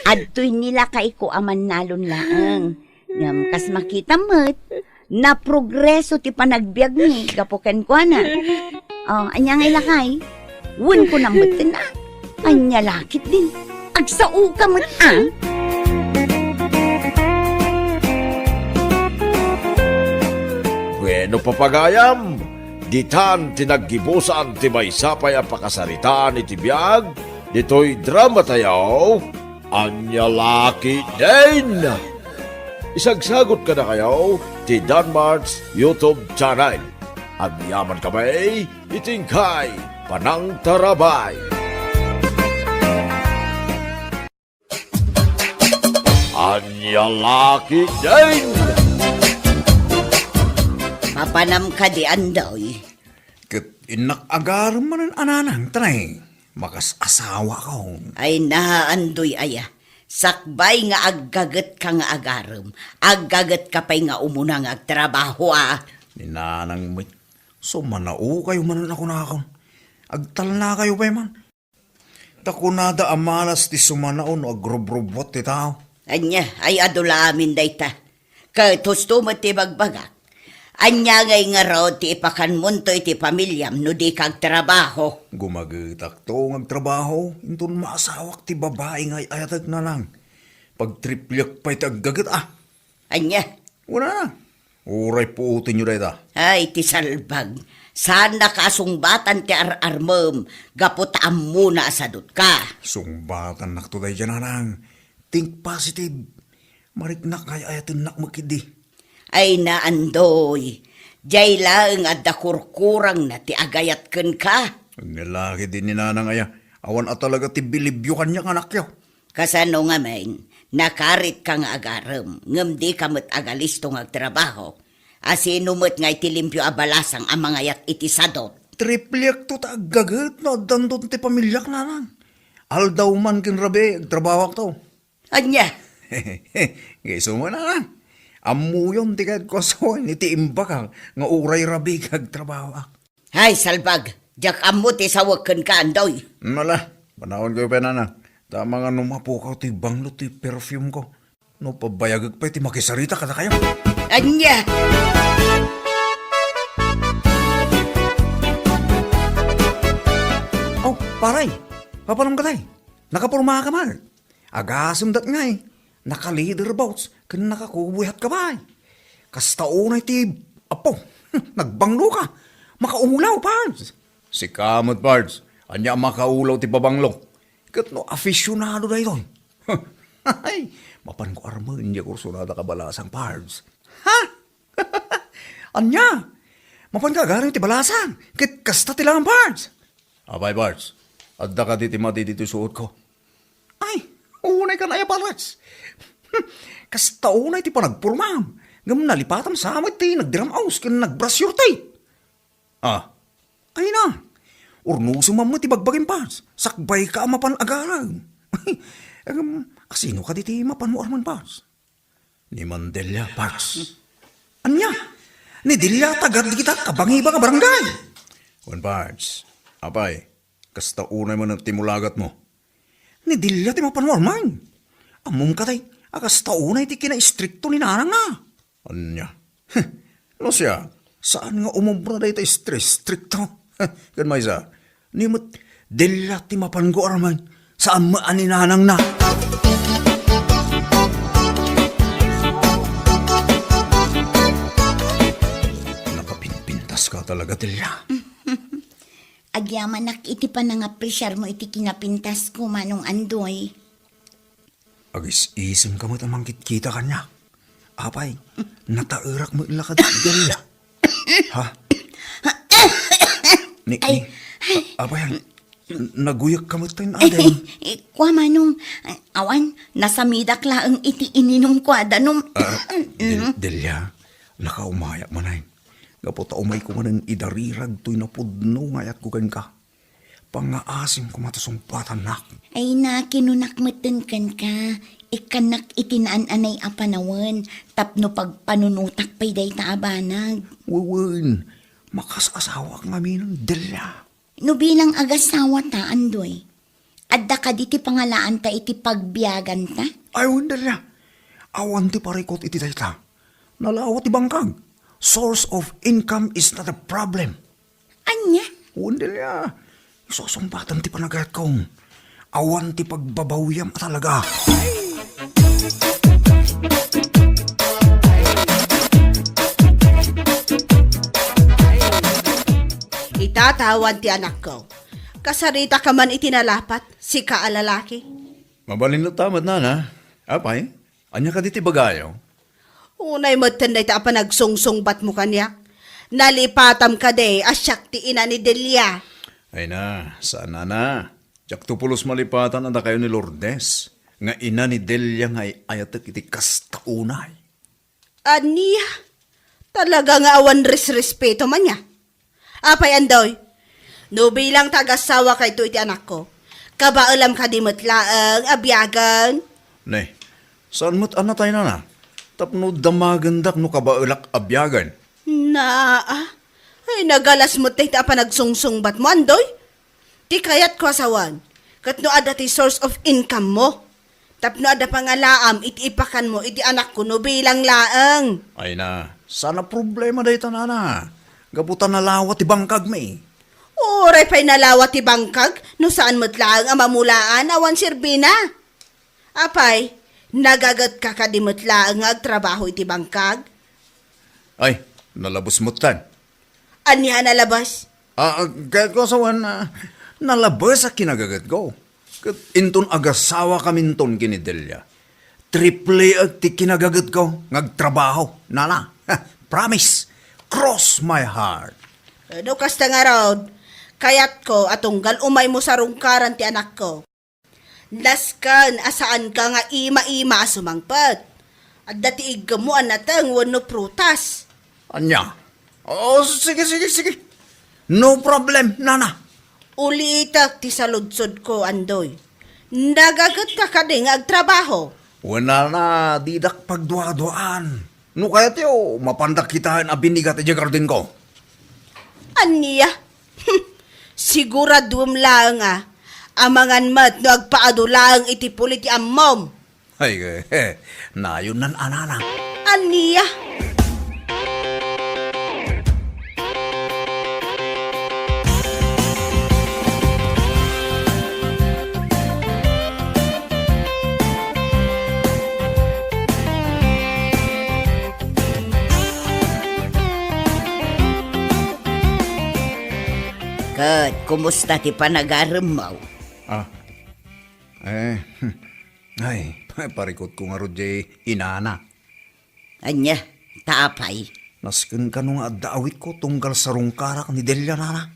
adtoy ni lakayko a mannalon laeng. Ngem kas makitam met, naprogreso ti panagbiagmi gapu kenkuana. Oh, ania ngay lakay? Wen ko nambetten a. Ania lakay din? Agsaoka met a. Bueno, papagayam, ditan ti naggibusan ti maysa pay a pakasaritaan iti biag ditoy dramatayo, Ania Lakay Din. Isagsagot kadakayo ti Danmart's YouTube channel. Agyaman kami iti inkay panangtarabay. Ania Lakay Din. Mapanam kadi, Andoy? Ket innak agarem manen a nanang, tanay, makas-asawakon. Ay na, Andoy aya. Sakbay nga aggagetka nga agarem, aggagetka pay nga umuna nga agtrabaho a. Ni nanang met, sumanaokayo manen a kunakon. Agtalnakayo pay man. Ta kunada a malas ti sumanao no agrubrubuat ti tao. Ania, ay adu la amin dayta. Ket husto met ti bagbagak. Ania ngay ngarud ti ipakanmonto iti pamiliam no dika agtrabaho? Gumagetakto nga agtrabaho, inton maasawak ti babai nga ay-ayatek, nanang. Pagtripliak pay ti aggaget a. Ania? Wala na. Uray puotenyo dayta. Ay, ti salbag. Saannaka a sungbatan ti ar-armem gapu ta ammona a sadutka. Sungbatannakto daydiay, nanang. Think positive. Mariknak nga ay-ayatennak met ketdi. Ay na, Andoy. Diay laeng adda kurkurangna ti agayat kenka. Aglalaki din ni nanang aya. Awan a talaga ti bilibyo kaniak, anakyo. Kasano ngamin, nakaritka nga agarem, ngem dika met agalisto nga agtrabaho? Asino met nga iti limpio a balasang a mangayat iti sadot? Tripliakto ta aggaget no addanton ti pamiliak, nanang. Aldaw man ken rabii, agtrabahoakto. Ania? Nga isu man, nanang. Ammoyon ti kayatko a sawen iti imbagak nga uray rabii agtrabahoak. Ay, salbag! Diak ammo ti sawek kenka, Andoy. Wala, panawankayo pay, nanang. Ta amangan no mapukaw ti banglo ti perfume ko. No pabayagek pay ti makisarita kadakayo. Ania? Oh, paray! Papanam ka, tay? Nakaporma ka man? Agasem dat ngay, naka-leather boots ken nakakuboy hat ka pay. Kasta unay ti, apo, nagbanglo ka. Makaulaw, Pards. Sika met, Pards. Ania a makaulaw ti pabanglo? Ket no afisyonado daytoy. Ay, mapanko armen diay kursunada ka balasang, Pards. Ha? Ania? Mapanka agarem ti balasang? Ket kasta ti laeng, Pards. Apay, Pards, adda kadi ti madi ditoy suotko? Ay, unay kan aya, Pards. Kasta unay ti panagpormam, ngem nalipatam sa met ti nagdiram-aws ken nagbrasier ti. Ah. Ay na, urnosem man met ti bagbagim, Pards. Sakbay ka a mapan agarem. Ngem, asino kadi ti mapanmo armen, Pards? Ni Mandelia, Pards. Ania? Ni Delia, tagad dita kabangiba nga barangay. Wen, Pards. Apay, kasta unay man ti mulagatmo. Ni Delia ti mapanwarman. Ammom katay, a kasta unay ti kinaistrikto ni nanangna. Ania? No siak, saan nga umobra dayta istri-, istrikto. Ken maysa, ni met Delia ti mapanko armen, saan met a ni nanangna. Nakapinpintas ka talaga, Delia. Agyamanak iti panangapresiarmo iti kinapintasko, Manong Andoy. Agis-isem ka met a mangkitkita kaniak. Apay, nataerak met la kadi, Delia. Ha? Ni, Ay. ni, a-, apay, naguyek ka met ten, Adeng? Eh, kua, Manong, awan, nasamidak laeng iti ininumko a danum. Ah, Del-, Delia, nakaumayak manen. Gapu ta umayko manen idarirag toy napudno nga ayatko kenka. Pangngaasim koma ta sungbatannak. Ay na, kinunak metten kenka, ikkannak iti naan-anay a panawen tapno pagpanunotak pay dayta a banag. Wen, makas-asawak ngamin, Delia. No bilang agassawa ta, Andoy, adda kadi ti pangalaanta iti pagbiaganta? Ay, wen, Delia. Awan ti parikut iti dayta. Nalawa ti bangkag. Source of income is not a problem. Ania? Wen, Delia. Isusungbatan ti panagayatko. Awan ti pagbabawiam a talaga. Ita, tawan ti anakko. Kasarita ka man iti nalapat, sika a lalaki. Mabalin latta met, nana. Apay, ania kadi ti ibagayo? Unay metten dayta a panagsungsungbatmo kaniak. Nalipatam kadi a siak ti ina ni Delia. Ay na, saan, nana. Diakto pulos malipatan a dakayo ni Lourdes, nga ina ni Delia nga ay-ayatek iti kasta unay. Ania? Talaga nga awan resrespeto man ya. Apay, Andoy? No bilang ta agassawa kayto iti anakko, kabaelam kadi met laeng a biagen? Ne, saan met a natay, nana? Tapno damagendak no kabaelak a biagen. Naa, ay, nagalas met dayta a panagsungsungbatmo, Andoy. Ti kayatko a sawen, ket no adda ti source of income mo. Tapno adda pangalaam iti ipakanmo iti anakko no bilang laeng. Ay na, saan a problema dayta, nana. Gapu ta nalawa ti bangkagmi. Uray pay nalawa ti bangkag, no saan met laeng a mamulaan awan serbina. Apay, nagagetka kadi met laeng nga agtrabaho iti bangkag? Ay, nalabes metten. Ania a nalabes? Ah, ah, kayatko a sawen, ah, nalabes a kinagagetko. Ket inton agassawa kaminton ken ni Delia, triple ti kinagagetko nga agtrabaho, nana. Promise. Cross my heart. Eh, no kasta ngarud, kayatko a tunggal umaymo sarungkaran ti anakko. Nasken a saanka nga ima-ima a sumangpet. Adda ti iggemmo a nateng wenno prutas. Ania? O, sige, sige, sige. No problem, nana. Ulitek ti saludsodko, Andoy. Nagagetka kadi nga agtrabaho? Wen, nana, didak pagduaduaan. No kayatyo, mapandak kitaen a binigat idiay gardenko. Ania? Siguraduem laeng a, amangan met no agpaadu laeng iti puli ti ammom. Ay, eh, nayon nan anana. Ania? Ket kumusta ti panagaremmo? Ah, eh, hmm. Ay, parikutko ngarud jay inana. Ania, ta apay? Nasken kano nga adda awitko tunggal sarungkarak ni Delia, nana.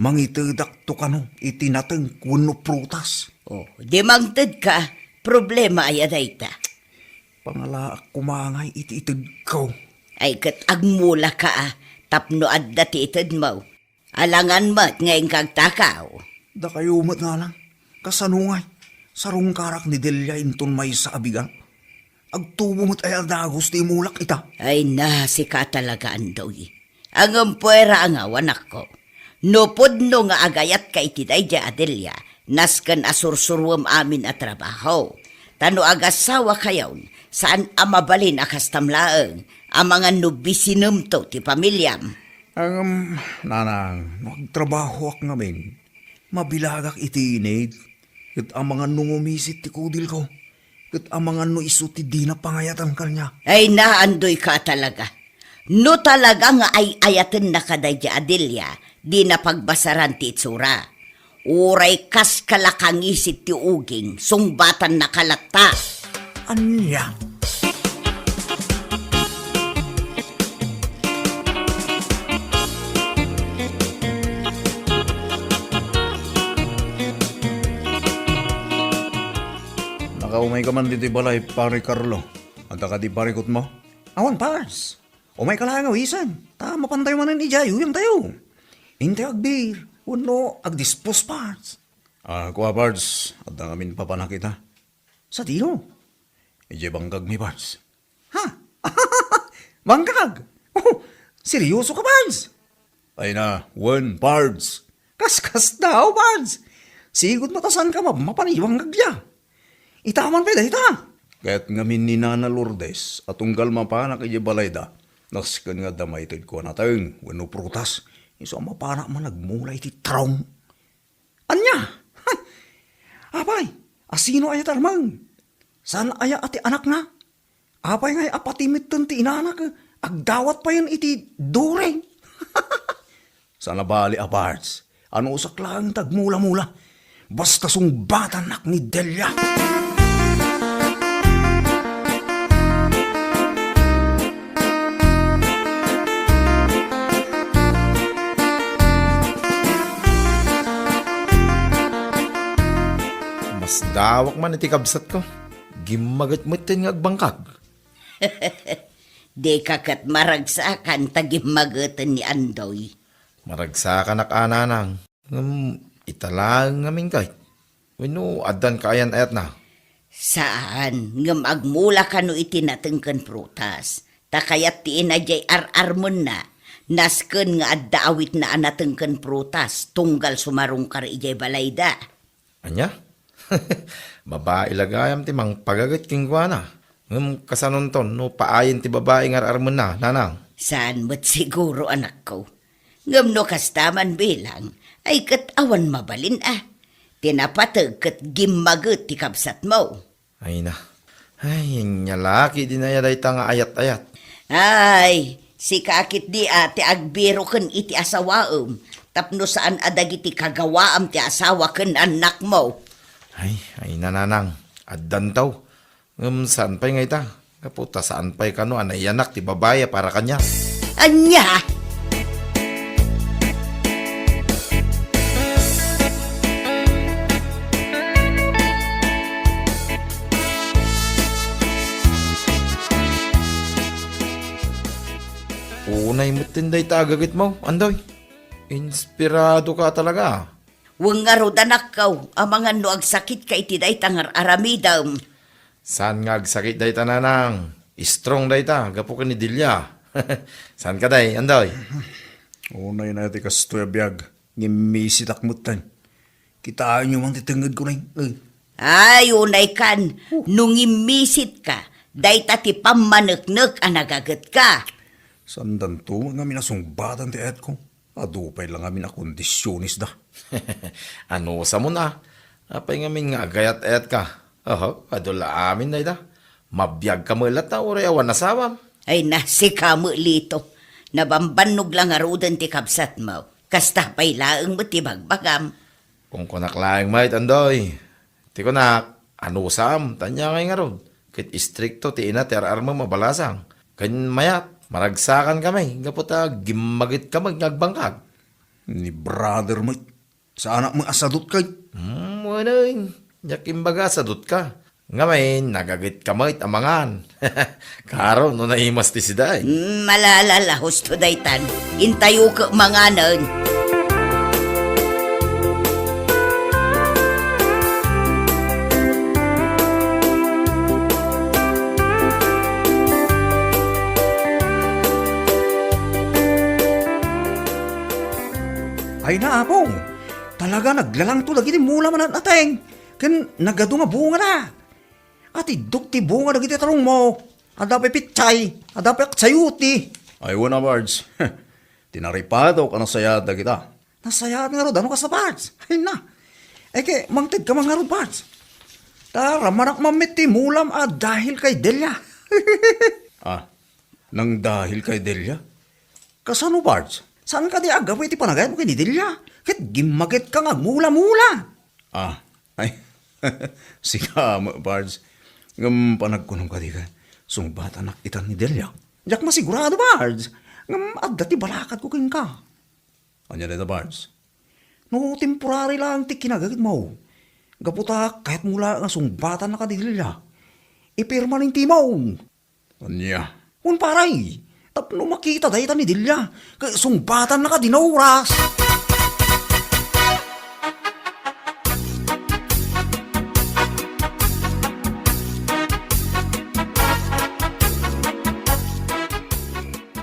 Mangitedakto kano iti nateng wenno prutas. Oh, di mangtedka, problema aya dayta? Pangalaak koma ngay iti itedko. Ay, ket agmulaka a, tapno adda ti itedmo. Alangan met nga inka agtakaw. Dakayo met, nanang, kasano ngay? Sarungkarak ni Delia inton maysa a bigat. Agtubo met aya a dagus ti imulak ita. Ay na, sika talaga, Andoy. Ngem puera a ngaw, anakko. No pudno nga agayatka iti daydiay a Delia, nasken a sursuruem amin a trabaho. Ta no agassawakayon, saan a mabalin a kastam laeng, amangan no bisinemto ti pamiliam. Ngem, nanang, no agtrabahoak ngamin, mabilagak iti init, ket amangan no ngumisit ti kudilko, ket amangan no isu ti dina pangayatan kaniak. Ay, naandoyka talaga. No talaga nga ay-ayatenna kadaydi a Delia, dina pagbasaran ti itsura. Uray kas kalakangisit ti uging, sungbatannaka latta. Ania? Umayka man ditoy balay, Pare Carlo. Adda kadi parikutmo? Awan, Pards. Umayka laeng awisen, ta mapantayo manen idiay uyangtayo. Intayo agbir, wenno agdispos, Pards. Ah, kua, Pards, adda ngamin papanak ita. Sadino? Idiay bangkagmi, Pards. Ha? Bangkag? Oh, seryoso ka, Pards? Ay na, wen, Pards. Kaskasdaaw, Pards. Sigud ta saanka mapmapan idiay bangkagda. Ita man pay dayta. Ket ngamin ni Nana Lourdes a tunggal mapanak idiay balayda, nasken nga adda maited ko a nateng wenno prutas, isu a mapanak man agmula iti tarong. Ania? Apay, asino aya ti armeng? Saan aya a ti anakna? Apay ngay a pati metten ti inanak agdawat payen iti dure? Saan a bali a, Pards. Anusak laeng ti agmula-mula. Basta sungbatannak ni Delia. Masdawak man iti kabsatko. Gimmaget metten nga agbangkag. Dika ket maragsakan ta gimmageten ni Andoy. Maragsakanak a, nanang. Ngem ita laeng ngamin kay. Wenno addan kaayan-ayatna? Saan, ngem agmula kano iti nateng ken prutas. Ta kayat ti ina diay ar-armenna, nasken nga adda awitna a nateng ken prutas, tunggal sumarungkar idiay balayda. Ania? Babai la gayam ti mangpagaget kenkuana. Ngem kasanonton no paayen ti babai nga ar-armenna, nanang? Saan met siguro, anakko. Ngem no kasta man bilang, ay ket awan mabalin a. Ti napateg ket gimmaget ti kabsatmo. Ay na. Ay, ania la ketdi aya dayta nga ayat-ayat? Ay, sika ketdi a ti agbiroken iti asawaem, tapno saan a dagiti kagawaam ti asawa ken annakmo. Ay, ay, nanang, addanto. Ngem saan pay nga ita? Gapu ta saan pay kano a naiyanak ti babai a para kaniak. Ania? Unay metten dayta a gagetmo, Andoy. Inspiradoka talaga. Wen ngarud, anakko, amangan no agsakitka iti dayta nga ar-aramidem. Saan nga agsakit dayta, nanang? Strong dayta, gapu ken ni Delia. Saan kadi, Andoy? Unay na ti kastoy a biag, ngimmisitak metten. Kitaenyo man ti tengngedko, nay. Eh. Ay, unay kan, no ngimmisitka, dayta ti pammaneknek a nagagetka. Saandanto ngamin a sungbatan ti ayatko. Adu pay la ngamin a kondisionesda. Anusamon a? Apay ngamin nga agayat-ayatka? Oho, adu la amin dayta. Mabiagka met latta uray awan asawam. Ay na, sika met, Lito. Nabambannog la ngaruden ti kabsatmo. Kasta pay laeng met ti bagbagam. Kunkunak laeng met, Andoy. Ti kunak, anusam, ta ania ngay ngarud? Ket istrikto ti ina ti ar-armem a balasang. Ken mayat, maragsakan kami, gapu ta gimmaget kami nga agbangkag. Ni brother met, saanak met a sadut kay? Hmm, wen, diak imbaga a sadutka. Ngamin, nagaget ka met a mangan. Karon, no naimas ti sida, eh. Mm, malala la, husto daytan. Intayo ket manganen. Ay na, Apo. Talaga naglalangto dagiti mula manat-ateng. Ken nagadu nga bungada. Atiddok ti bunga dagiti tarongmo. Adda pay pitsay, adda pay aksayuti. Ay, wen a, Pards. Ti naripatok a nasayaat dagita. Nasayaat ngarud, ano kasta, Pards? Ay na. Ay, ket mangtedka man ngarud, Pards. Ta rammanak man met ti mulam a dahil kay Delia. Ah, nangdahil kay Delia? Kasano, Pards? Saan kadi a gapu iti panagayatmo ken ni Delia? Ket gimmagetka nga agmula-mula. Ah, ay, sika met, Pards. Ngem panagkunom kadi ket sungbatanak itan ni Delia. Diak masigurado, Pards. Ngem adda ti balakadko kenka. Ania dayta, Pards? No temporary laeng ti kinagagetmo, Gapu ta kayatmo la nga sungbatannaka ni Delia, ipirma ni Timon. Ania? Wen, pare, tapno makita dayta ni Delia, ket sungbatannaka dina oras.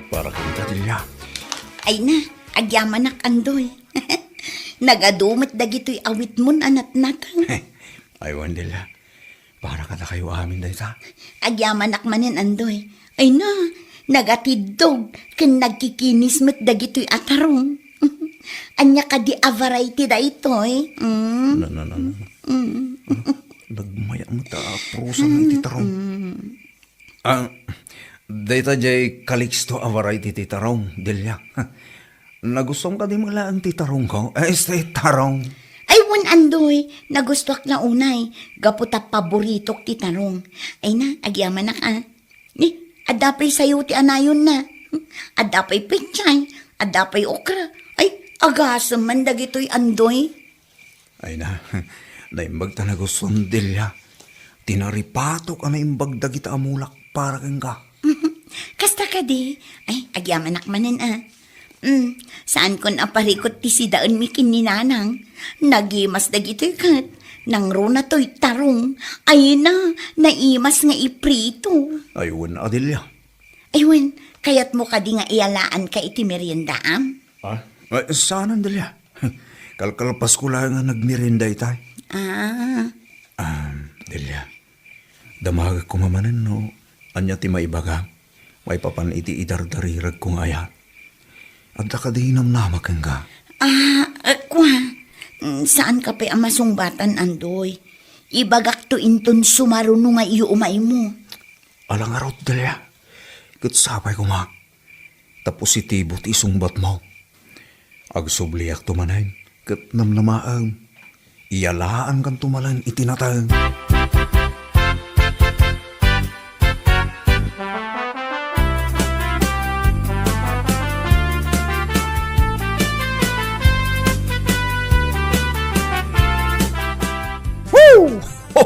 Para kenka, Delia. Ay na, agyamanak, Andoy. Nagadu met dagitoy awitmon a natnateng. Ay, wen, Delia. Para kadakayo amin dayta. Agyamanak manen, Andoy. Ay na, nagatiddog ken nagkikinis met dagitoy a tarong. Ania kadi a variety daytoy? Mm. Na, na, na, na. Mm. Nagmaya met a prusa nga iti tarong. Mm. Ah, dayta jay Calixto a variety ti tarong, Delia. Nagustuam kadi met laeng ti tarongko? Eh, este tarong. Ay, wen, Andoy, nagustuak la unay, gapu ta paboritok ti tarong. Ay na, agyamanak, a. Ni, adda pay sayo ti anayonna. Adda pay pechay, adda pay okra. Ay, agasem man dagitoy, Andoy. Ay na, naimbag ta nagustuam, Delia. Tinaripatok a naimbag dagita a mulak para kenka. Kasta kadi? Ay, agyamanak manen, a. Mm, saankon a parikut ti sidaenmi ken ni Nanang. Nagimas dagitoy ket nangruna toy tarong. Ay na, naimas nga iprito. Ay, wen, Delia. Ay, wen, kayatmo kadi nga iyalaanka iti meriendaam? Ah? Ay, saanen, Delia. Kalkalpasko laeng a nagmerienda itay. Ah. Ah, Delia. Damagek koma manen no ania ti maibagam maipapan iti idardariregko nga ayat. Adda kadi namnama kenka? Ah, eh, kua. Mm, saanka pay a masungbatan, Andoy. Ibagakto inton sumaruno nga iyo umaymo. Ala ngarud, Delia. Ket sapay koma ta positibo ti isungbatmo. Agsubliakto manen ket namnamaem. Iyalaankanto manen iti nateng. Woo! Ho!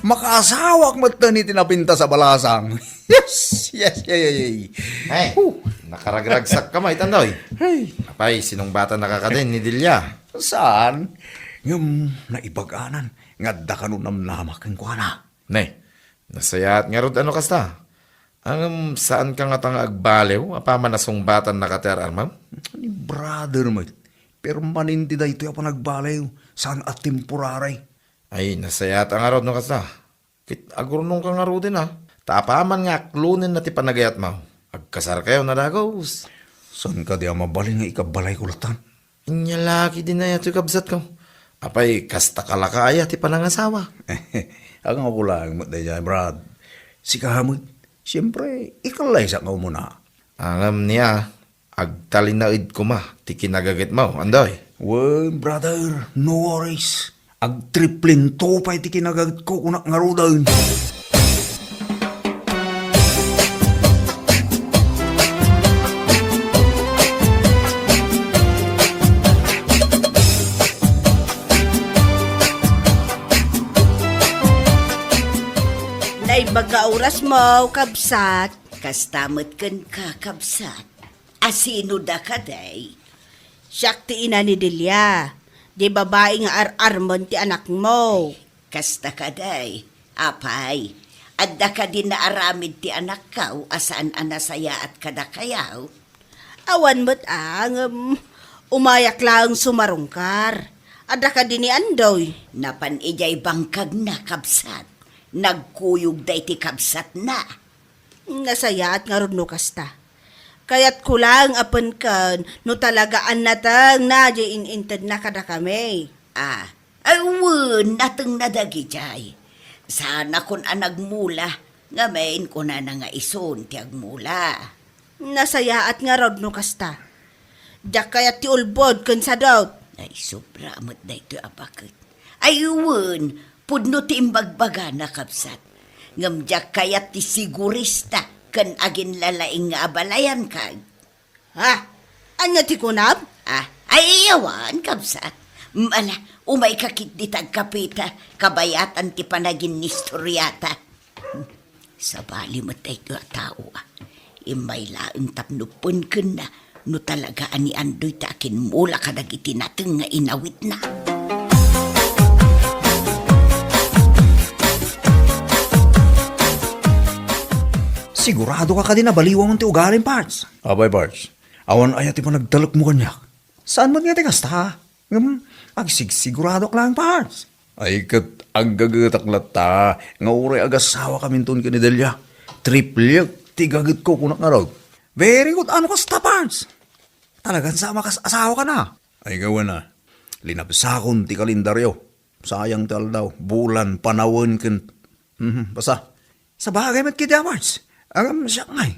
Makaasawak metten iti napintas a balasang. Yes, yes, yes, yes, yes. Ay, Huh. Nakaragragsakka met, Andoy. Ay. Apay, sinungbatannaka kadin ni Delia? Saan? Ngem naibaganan nga adda kano namnama kenkuana. Ne, nasayaat ngarud a no kasta. Ngem saanka ngata nga agbaliw apaman a sungbatannaka ti ar-armem? Ni brother met, permanente daytoy a panagbaliw, saan a temporary. Ay, nasayaat ngarud no kasta. Ket agurnongka ngaruden a, ta apaman nga aklonenna ti panagayatmo, agkasarkayo a dagus. Saan kadi a mabalin nga ikabalayko latta? Ania la ketdin aya toy, kabsatko? Apay, kasta ka la ka aya ti panangasawa? Angayko laeng met daydiay, Brad. Sika met, siempre, ikallaysak nga umuna. Ngem nia, agtalinaed koma ti kinagagetmo, Andoy. Wen, brother, no worries. Agtriplento pay ti kinagagetko, kunak ngaruden. Naimbag nga orasmo, kabsat. Kasta met kenka, kabsat. Asino dakaday? Siak ti ina ni Delia, di babai nga ar-armen ti anakmo. Kasta kadi, apay, adda kadi naaramid ti anakko a saan a nasayaat kadakayo? Awan met a, ngem umayak laeng sumarungkar. Adda kadi ni Andoy? Napan idiay bangkagna, kabsat. Nagkuyog daydi kabsatna. Nasayaat ngarud no kasta. Kayatko laeng a penken no talaga a natengna diay in-intedna kadakami. Ah, ay wen, natengna dagidiay. Saanakon a nagmula, ngamin kunana nga isun ti agmula. Nasayaat ngarud no kasta. Diak kayat ti ulbod ken sadot. Ay, sobra met daytoy a baket. Ay wen, pudno ti imbagbagana, kabsat. Ngem diak kayat ti sigurista ken aginlalaing nga abalayan kag. Ha? Ania ti kunam? Ah, ay, awan, kabsat. Ala, umayka ketdi ta agkapeta, kabayatan ti panaginnistoriata. Sabali met daytoy a tao, a. Immay laeng tapno penkenna no talaga a ni Andoy ti akimmula kadagiti nateng nga inawitna. Sigurado ka kadi nabaliwam ti ugalim, Pards? Apay, Pards, awan aya ti panagtalekmo kaniak? Saan met nga ti kasta? Ngem, agsigsiguradoak laeng, Pards. Ay, ket aggagetak latta nga uray agasawakaminton ken ni Delia. Triplek ti gagetko, kunak ngarud. Very good. Ano kasta, Pards? Talagan sa makas-asawa ka na. Ay, gawen a. Linabsakon ti kalendaryo. Sayang ti aldaw, bulan, panawen, ken, mhm, basta. Sabagay met ketdi, Pards. Agam siak ngay.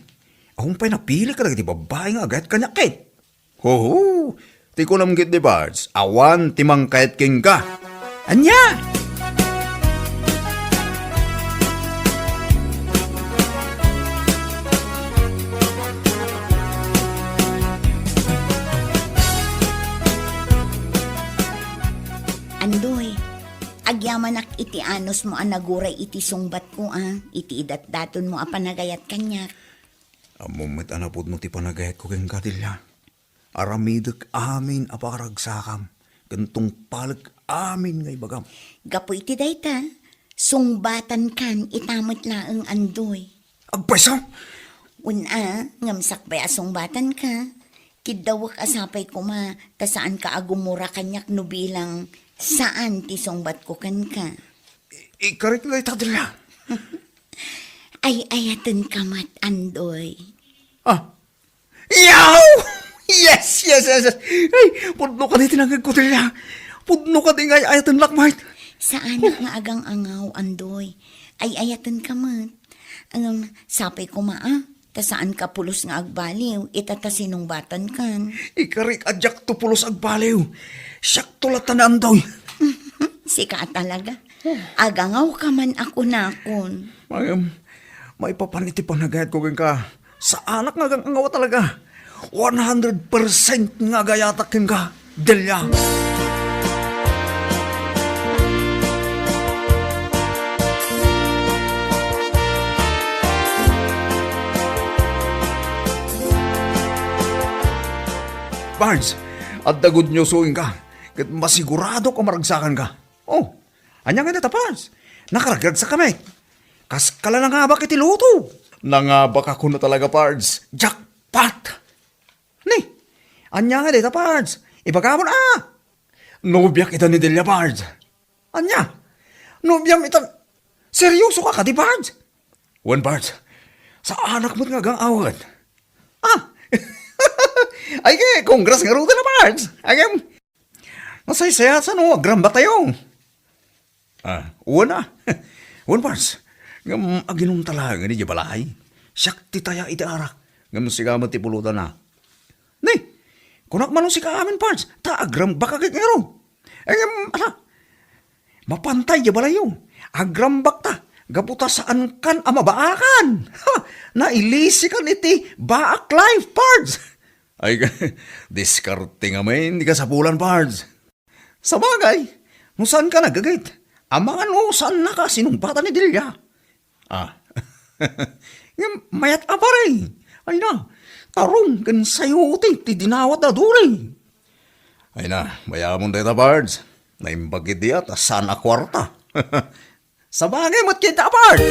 Awan pay napili kadagiti babbai nga agayat kaniak ket. Hoho! Ti kunam ketdi, Pards, awan ti mangkayat kenka. Ania? Andoy, agyamanak iti anusmo a naguray iti sungbatko, a, iti idatdatonmo a panagayat kaniak. Ammom met a napudno ti panagayatko kenka, Delia. Aramidek amin a pakaragsakam, ken tungpalek amin nga ibagam. Gapu iti dayta, sungbatankan ita met laeng, Andoy. Agpayso? Wen a, ngem sakbay a sungbatanka, kiddawek a sapay koma ta saanka a gumura kaniak no bilang saan ti sungbatko kenka. I-, ikarik dayta, Delia. Ay-ayatenka met, Andoy. Ah, Yaw! Yes, yes, yes, yes. Ay, pudno kadi ti nangngegko, Delia. Pudno kadi nga ay-ayatennak met. Saanak nga agang-angaw, Andoy. Ay-ayatenka met. Ngem, sapay koma, a, ta saanka pulos nga agbaliw, ita ta sinungbatankan. Ikarik a diakto pulos agbaliw. Siakto latta ni Andoy. Sika a talaga. Agangawka man a kunakon. Ngem, maipapan iti panagayatko kenka. Saanak nga agang-angaw a talaga. One hundred percent nga agayatak kenka, Delia. Pards, adda good news kenka, ket masiguradok a maragsakanka. Oh, ania ngay dayta, Pards? Nakaragragsak kami. Kaska la nangabak iti loto. Nangabak a kuno talaga, Pards. Jackpot! Ni, ania ngay dayta, Pards? Ibagam a. Nobiak ita ni Delia, Pards. Ania? Nobiam ita? Seryoso ka kadi, Pards? Wen, Pards. Saanak met nga agang-awet. Ah! Ay, ke, congrats ngaruden a, Pards. Agem, Nasaysayaat no agrambaktayo. Ah, wen a. Wen, Pards. Ngem aginumta laeng idiay balay. Siak ti taya iti arak. Ngem sika met ti pulutanna. Ni, kunak man no sika amin, Pards, ta agrambakka ket ngarud. Ngem, ala, mapantay idiay balayyo. Agrambakta. Gapu ta saankan a mabaakan. Ha! Nailisikan iti baak life, Pards. Ay, diskarte ngamin ti kasapulan, Pards. Sabagay, no saanka nagagit, amangan no saannaka sinumbatan ni Delia. Ah. Ngem mayat a pare. Ay na, tarong ken sayote ti dinawat da duri. Ay na, mayamon dayta, Pards. Naimbag idi a ta saan a kuarta. Sabagay met ket, Pards!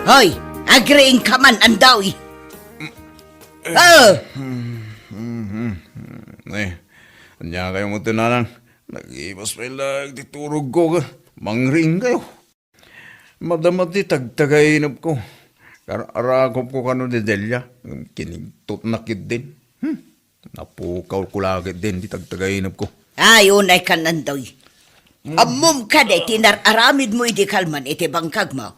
Hoy, agriingka man, Andoy! Ah! Eh, ania kayo mo, Nanang? Nag-ibas pay laeng ti turogko, mangriing kayo. Madama ti tagtagainepko. Ar-arakopko kano ni Delia. Kinigtotna ketdin. Hmm. Napukawko la ketdin ti tagtagainepko. Ay, unay kan, Andoy. Hmm. Ammom kadi ti nar-aramidmo idi kalman iti bangkagmo?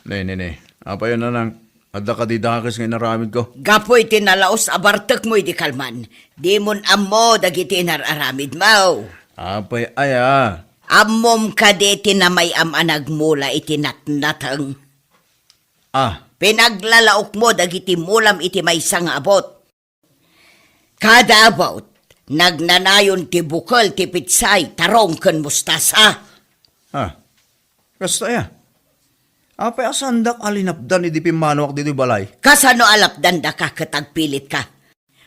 Ne, ne, ne. Apay, Nanang, Adda kadi dakes nga inaramidko? Gapu iti nalaus a bartekmo idi kalman, dimon ammo dagiti inar-aramidmo. Apay aya? Ammom kadi ti namay-am a nagmula iti natnateng? Ah. Pinaglalaokmo dagiti mulam iti maysa nga abut. Kada abut, nagnanayon ti bukel ti pitsay, tarong ken mustasa. Ah, kasta aya? Apay a saandak a linapdan idi pimmanuak ditoy balay? Kasano a lapdandaka ket agpilitka?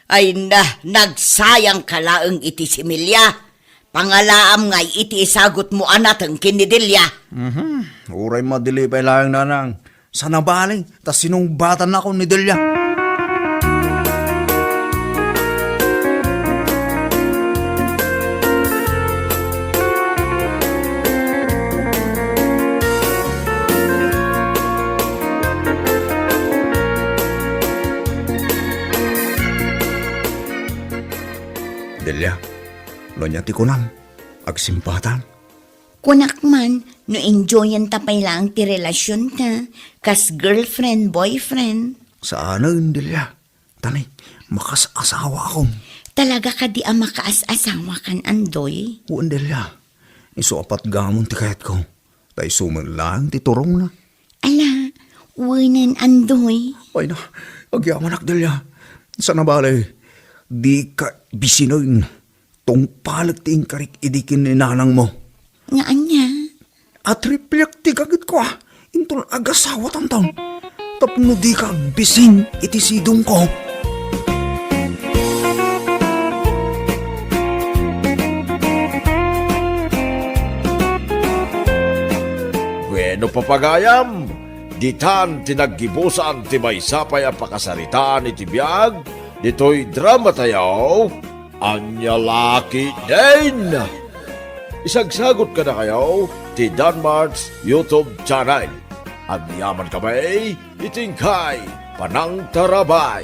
Ay na, nagsayangka laeng iti similya. Pangalaam ngay iti isagutmo a nateng ken ni Delia. Mhm. Uray madili pay laeng, nanang. Saan a bale, ta sinungbatannakon ni Delia. Delia, no ania ti kunam, agsimbatan. Kunak man, no enjoyenta pay laeng ti relasionta, kas girlfriend, boyfriend. Saanen, Delia. Tani, makas-asawaakon. Talaga kadi a makaas-asawakan, Andoy? Wen, Delia. Isu a patgamon ti kayatko. Ta isu met laeng ti turongna. Ala, wenen, Andoy. Ay na, agyamanak, Delia. Saan a bale, dika bisinen. Tungpalek ti inkarik idi ken ni nanangmo. Nga ania? Atripliak ti gagitko, a. Inton agasawatanton. Tapno dika agbisin iti sidongko. Bueno, papagayam, ditan ti naggibusan ti maysa pay a pakasaritaan iti biag ditoy dramatayo. Ania la ketdin? Isagsagot kadakayo ti Danmart's YouTube channel. Agyamankami iti inkay panangtarabay.